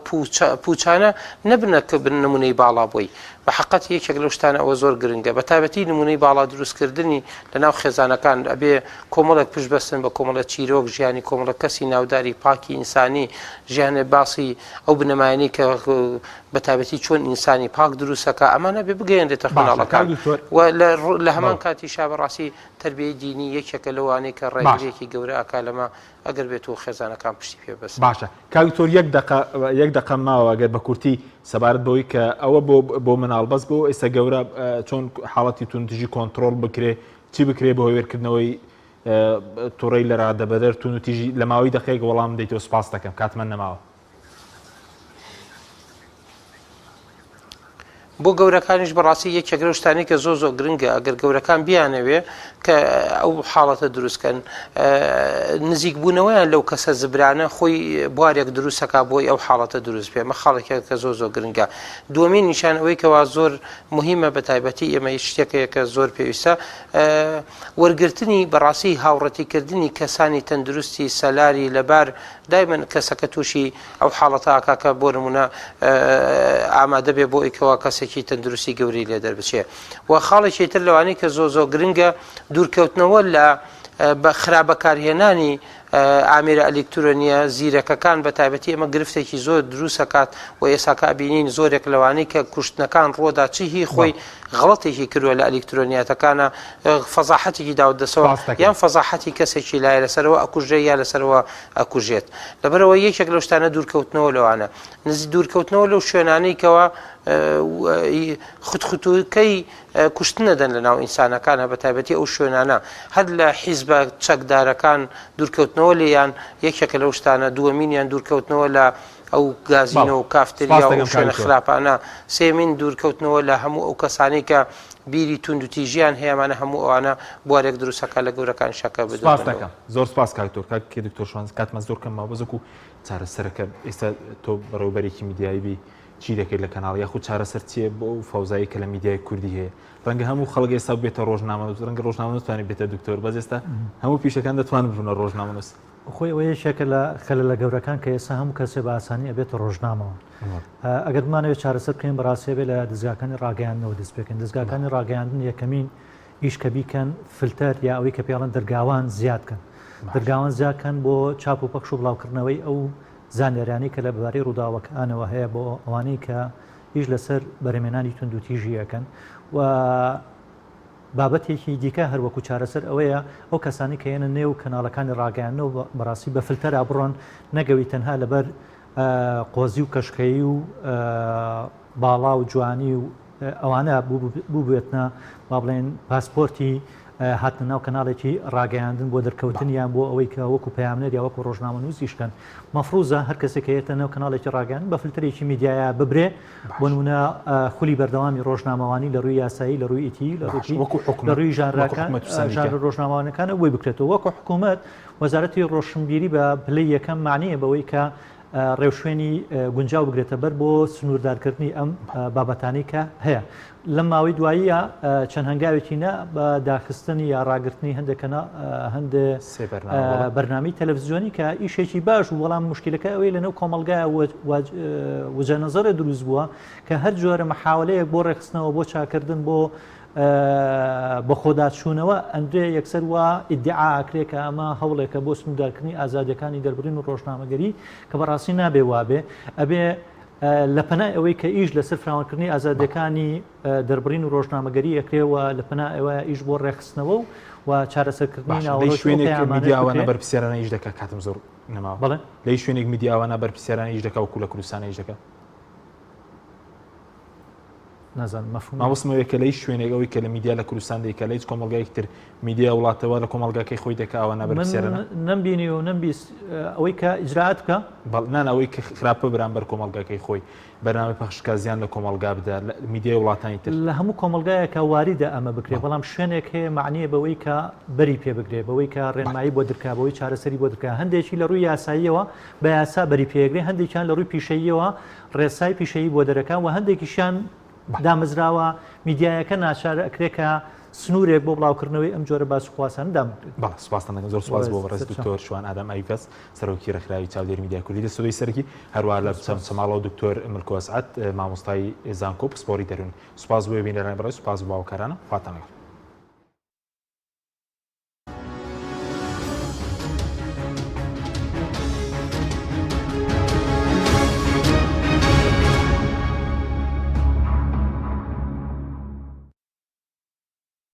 پوچانە نەبنە کە بن نمونەی باڵا بۆی بە حقەت یەکێک لەو شتانە ئەوە زۆر گرنگە بە تایبەتی نمونەی باڵا دروستکردنی لە ناو خێزانەکان ئەبێ کۆمەڵێک پشت بەستن بە کۆمەڵە چیرۆک ژیانی کۆمەڵە کەسی ناوداری پاکی ئینسانی ژیانێ باسی ئەو بنەمایانی کە بە تایبەتی چۆن ئینسانی پاک دروستەکە ئەمانە بێ بگەیەنرێتە باشە کاک مناڵەکان دکتۆر و لە لە هەمان بەڵێ. کاتیشا بەڕاستی. تەربیەی دینی یەکێکە لەوانەی کە باشە. ڕێگریەکی گەورە ئەکا لەمە ئەگەر بێت و خێزانەکان پشتی پێ بەستن. باشە کاک دکتۆر یەک دەقە یەک دەقە ماوە گەر بە کورتی سەبارەت بەوەی کە ئەوە بۆ بۆ مناڵ بەس بۆ ئێستا گەورە چۆن حاڵەتی توندتیژی کۆنتڕۆڵ بکرێ چی بکرێ بۆ هێورکردنەوەی توڕەی لەرادەبەدەر توندوتیژی لە ماوەی دەقەیەک وەڵام دەیتەوە سوپاست دەکەم کاتمان نەماوە. بۆ گەورەکانیش بەڕاستی یەکێک لەو شتانەی کە زۆر زۆر گرنگە ئەگەر گەورەکان بیانەوێ کە ئەو حاڵەتە دروستکەن نزیک بوونەوەیان لەو کەسە زبرانە خۆی بوارێک دروستەکە بۆی ئەو حاڵەتە دروست بێ مە خاڵێکە کە زۆر زۆر گرنگە دووەمین نیشان ئەوەی کەوا زۆر مهمە بە تایبەتی ئێمە شتێکەیە کە زۆر پێویستە وەرگرتنی بەڕاستی هاوڕەتیکردنی کەسانی تەندروستی سەلاری لەبار دایمەن کەسەکە تووشی ئەو حاڵەتە ئەکا کە بۆ نمونە ئامادە بێ بۆ ئەوی کەوا کەسێکی تەندروستی گەورەی لێ دەربچێ و خاڵێکی تر لەوانەی کە زۆ زۆ گرنگە دوورکەوتنەوە لە بە خراپ بەکارهێنانی ئامێرە ئەلیکترۆنیە زیرەکەکان بە تایبەتی ئەمە گرفتێکی زۆر دروستەکات و ئێساکە بینین زۆرێک لەوانەی کە کوشتنەکان ڕۆدا چ هی خۆی غڵەتێکی کردووە لە ئەلیکترۆنیاتەکانە فەزاحەتێکی داوت دەسەوە یان فەزاحەتی کەسێکی لای لەسەرەوە ئەکوژێ یا لەسەرەوە ئەکوژێت لەبەرەوە یەکێک لەو شتانە دوورکەوتنەوە لەوانە نزی دوورکەوتنەوە لەو شوێنانەی کەوا خوتخوتوکەی کوشتن نەدەن لە ناو ئینسانەکانە بە تایبەتی ئەو شوێنانە هەر لە حیزبە چەکدارەکان دوورکەوتنەوە لێیان یەکێکە لەو شتانە دووەمینیان دوورکەوتنەوە لە ئەو گازینۆ و کافتریا و شوێنە خراپانە سێمین دوورکەوتنەوە لە هەموو ئەو کەسانی کە بیری توندوتیژیان هەیە ئەمانە هەموو ئەوانە بوارێک دروست ئەکات لە گەورەکان شەکە بدەن. سپاست دەکەم زۆر سپاس کاک دکتۆر کاک دکتۆر شوان کاتمان زۆر کەم ماوە بەس وەکو چارەسەرەکە ئێستا تۆ بەڕێوبەرێکی میدیایی بی چی دەکەیت لە کەناڵ یاخود چارەسەر چییە بۆ ئەو فەوزایی کە لە میدیای کوردی هەیە ڕەنگە هەموو خەڵک ئێستا بێتە ڕۆژنامەنووس ڕەنگە ڕۆژنامەنووس توانێت بێتە دکتۆر بەس ئێستا هەموو پیشەکان دەتوانن ببنە ڕۆژنامەنووس خۆی ئەوە یەکێکە لە خەلەلە گەورەکان کە ئێستا هەموو کەسێ بە ئاسانی ئەبێتە ڕۆژنامەوە ئەگەر بمانەوێت چارەسەر بکەین بەڕاستی ئەبێ لە دەزگاکانی ڕاگەیاندنەوە دەست پێکەین دەزگاکانی ڕاگەیاندن یەکەمین ئیش کە بیکەن فلتەر یا ئەوەی کە پێڵەن دەرگاوان زیاد کەن دەرگاوان زیاد کەن بۆ چاپ و پەخش و بڵاوکردنەوەی ئەو زانیاریانەی کە لە بارەی ڕووداوەکانەوە هەیە بۆ ئەوانەی کە ئیش لەسەر بەرهەمێنانی توندوتیژی ئەکەن و بابەتێکی دیکە هەر وەکو چارەسەر ئەوەیە ئەو کەسانەی کە یەنە نێو کەناڵەکانی ڕاگەیاندنەوە بەڕاستی بە فلتەرا بڕۆن نەگەوی تەنها لەبەر قۆزی و کەشخەیی و باڵا و جوانی و ئەوانە بووبێتنە با بڵێن پاسپۆرتی هاتنە ناو کەناڵێکی ڕاگەیاندن بۆ دەرکەوتن یان بۆ ئەوەی کە وەکو پەیامنێر یا وەکو ڕۆژنامەنووس ئیش کەن مەفروزە هەر کەسێک کە یەتە ناو کەناڵێکی ڕاگەیاندن بە فلتەرێکی میدیایا ببرێ بۆ نمونە خولی بەردەوامی ڕۆژنامەوانی لە ڕووی یاسایی لە ڕووی ئیتی لە ڕووی لە ڕووی ژانراکان ژانرە ڕۆژنامەوانەکانە بۆی بکرێتەوە وەکو حکوومەت وەزارەتی ڕۆشنبیری بە پلەی یەکەم معنیە بەوەی کە ڕێوشوێنی گونجاو بگرێتە بەر بۆ سنووردارکردنی ئەم بابەتانەی کە هەیە. لەم ماوەی دواییە چەند هەنگاوێکی نا بە داخستنی یا ڕاگرتنی هەندێک کەنا هەندێ بەرنامەی تەلەڤزیۆنی کە ئیشێکی باش و بەڵام مشکلەکە ئەوەی لەنێو کۆمەڵگای وجە نەزەرە دروست بووە کە هەر جۆرە مەحاولەیەک بۆ ڕێکخستنەوە بۆ چاکردن بۆ بەخۆداچوونەوە ئەندرێ یەکسەر وا ئیدعا ئەکرێ کە ئەمە هەوڵێکە بۆ سنووردارکردنی ئازادیەکانی دەربڕین و ڕۆژنامەگەری کە بەڕاستی نابێ وابێ ئەبێ لە پەنای ئەوەی کە ئیش لەسەر فراوانکردنی ئازادیەکانی دەربڕین و ڕۆژنامەگەری ئەکرێ و لە پەنا ئەوە ئیش بۆ ڕێکخستنەوە و و چارەسەرکردنی ناوەڕۆکی شوێنێک میدیاوە بەرپرسیارانە ئیش دەکات کاتم زۆر نەماوە بەڵێ لە شوێنێک میدیاوە بەرپرسیارانە ئیش دەکات وەکو لە کوردستان ئیش دەکات نازانم مەفهوم مامۆستا ئەوەیە کە لە هیچ شوێنێک ئەوەی کە لە میدیا لە کوردستان دەیکا لە هیچ کۆمەڵگایەکی تر میدیا وڵاتەوە لە کۆمەڵگاکەی خۆی دەکا ئەوە نابەرپرسیارانە من نەمبینی و نەمبیست ئەوەی کە ئیجرائات بکا بەڵ نا نا ئەوەی کە خراپە بەرامبەر کۆمەڵگاکەی خۆی بەرنامەی پەخش بکا زیان لە کۆمەڵگا بدا لە میدیای وڵاتانی تر. لە هەموو کۆمەڵگایەکا واریدە ئەمە بکرێ بەڵام شوێنێک هەیە مەعنیە بەوەی کە بەری پێ بگرێ بەوەی کە ڕێنمایی بۆ درکا بەوەی چارەسەری بۆ درکا هەندێکی لە ڕووی یاساییەوە بە یاسا بەری پێگرێ هەندێکیان لە ڕووی پیشەییەوە ڕێسای پیشەیی بۆ دەرەکا و هەندێکیشیان دامەزراوە میدیایەکە ناچار ئەکرێ کە سنوورێک بۆ بڵاوکردنەوەی ئەم جۆرە باس و خواسانە دابنرێت. بەڵێ سوپاستان دەکەم زۆر سوپاس بۆ بەڕێز دکتۆر شوان ئادەم ئایڤەز سەرۆکی ڕێکخراوی چاودێری میدیای کوردی لە ستۆدیۆی سەرەکی هەروەها لە چەمچەماڵەوە دکتۆر ملکۆ ئەسعەد مامۆستای زانکۆ پسپۆڕی دەروونی سوپاس بۆ بینەرانی بەڕێز سوپاس بۆ هاوکارانم خواتان لەگەڵ.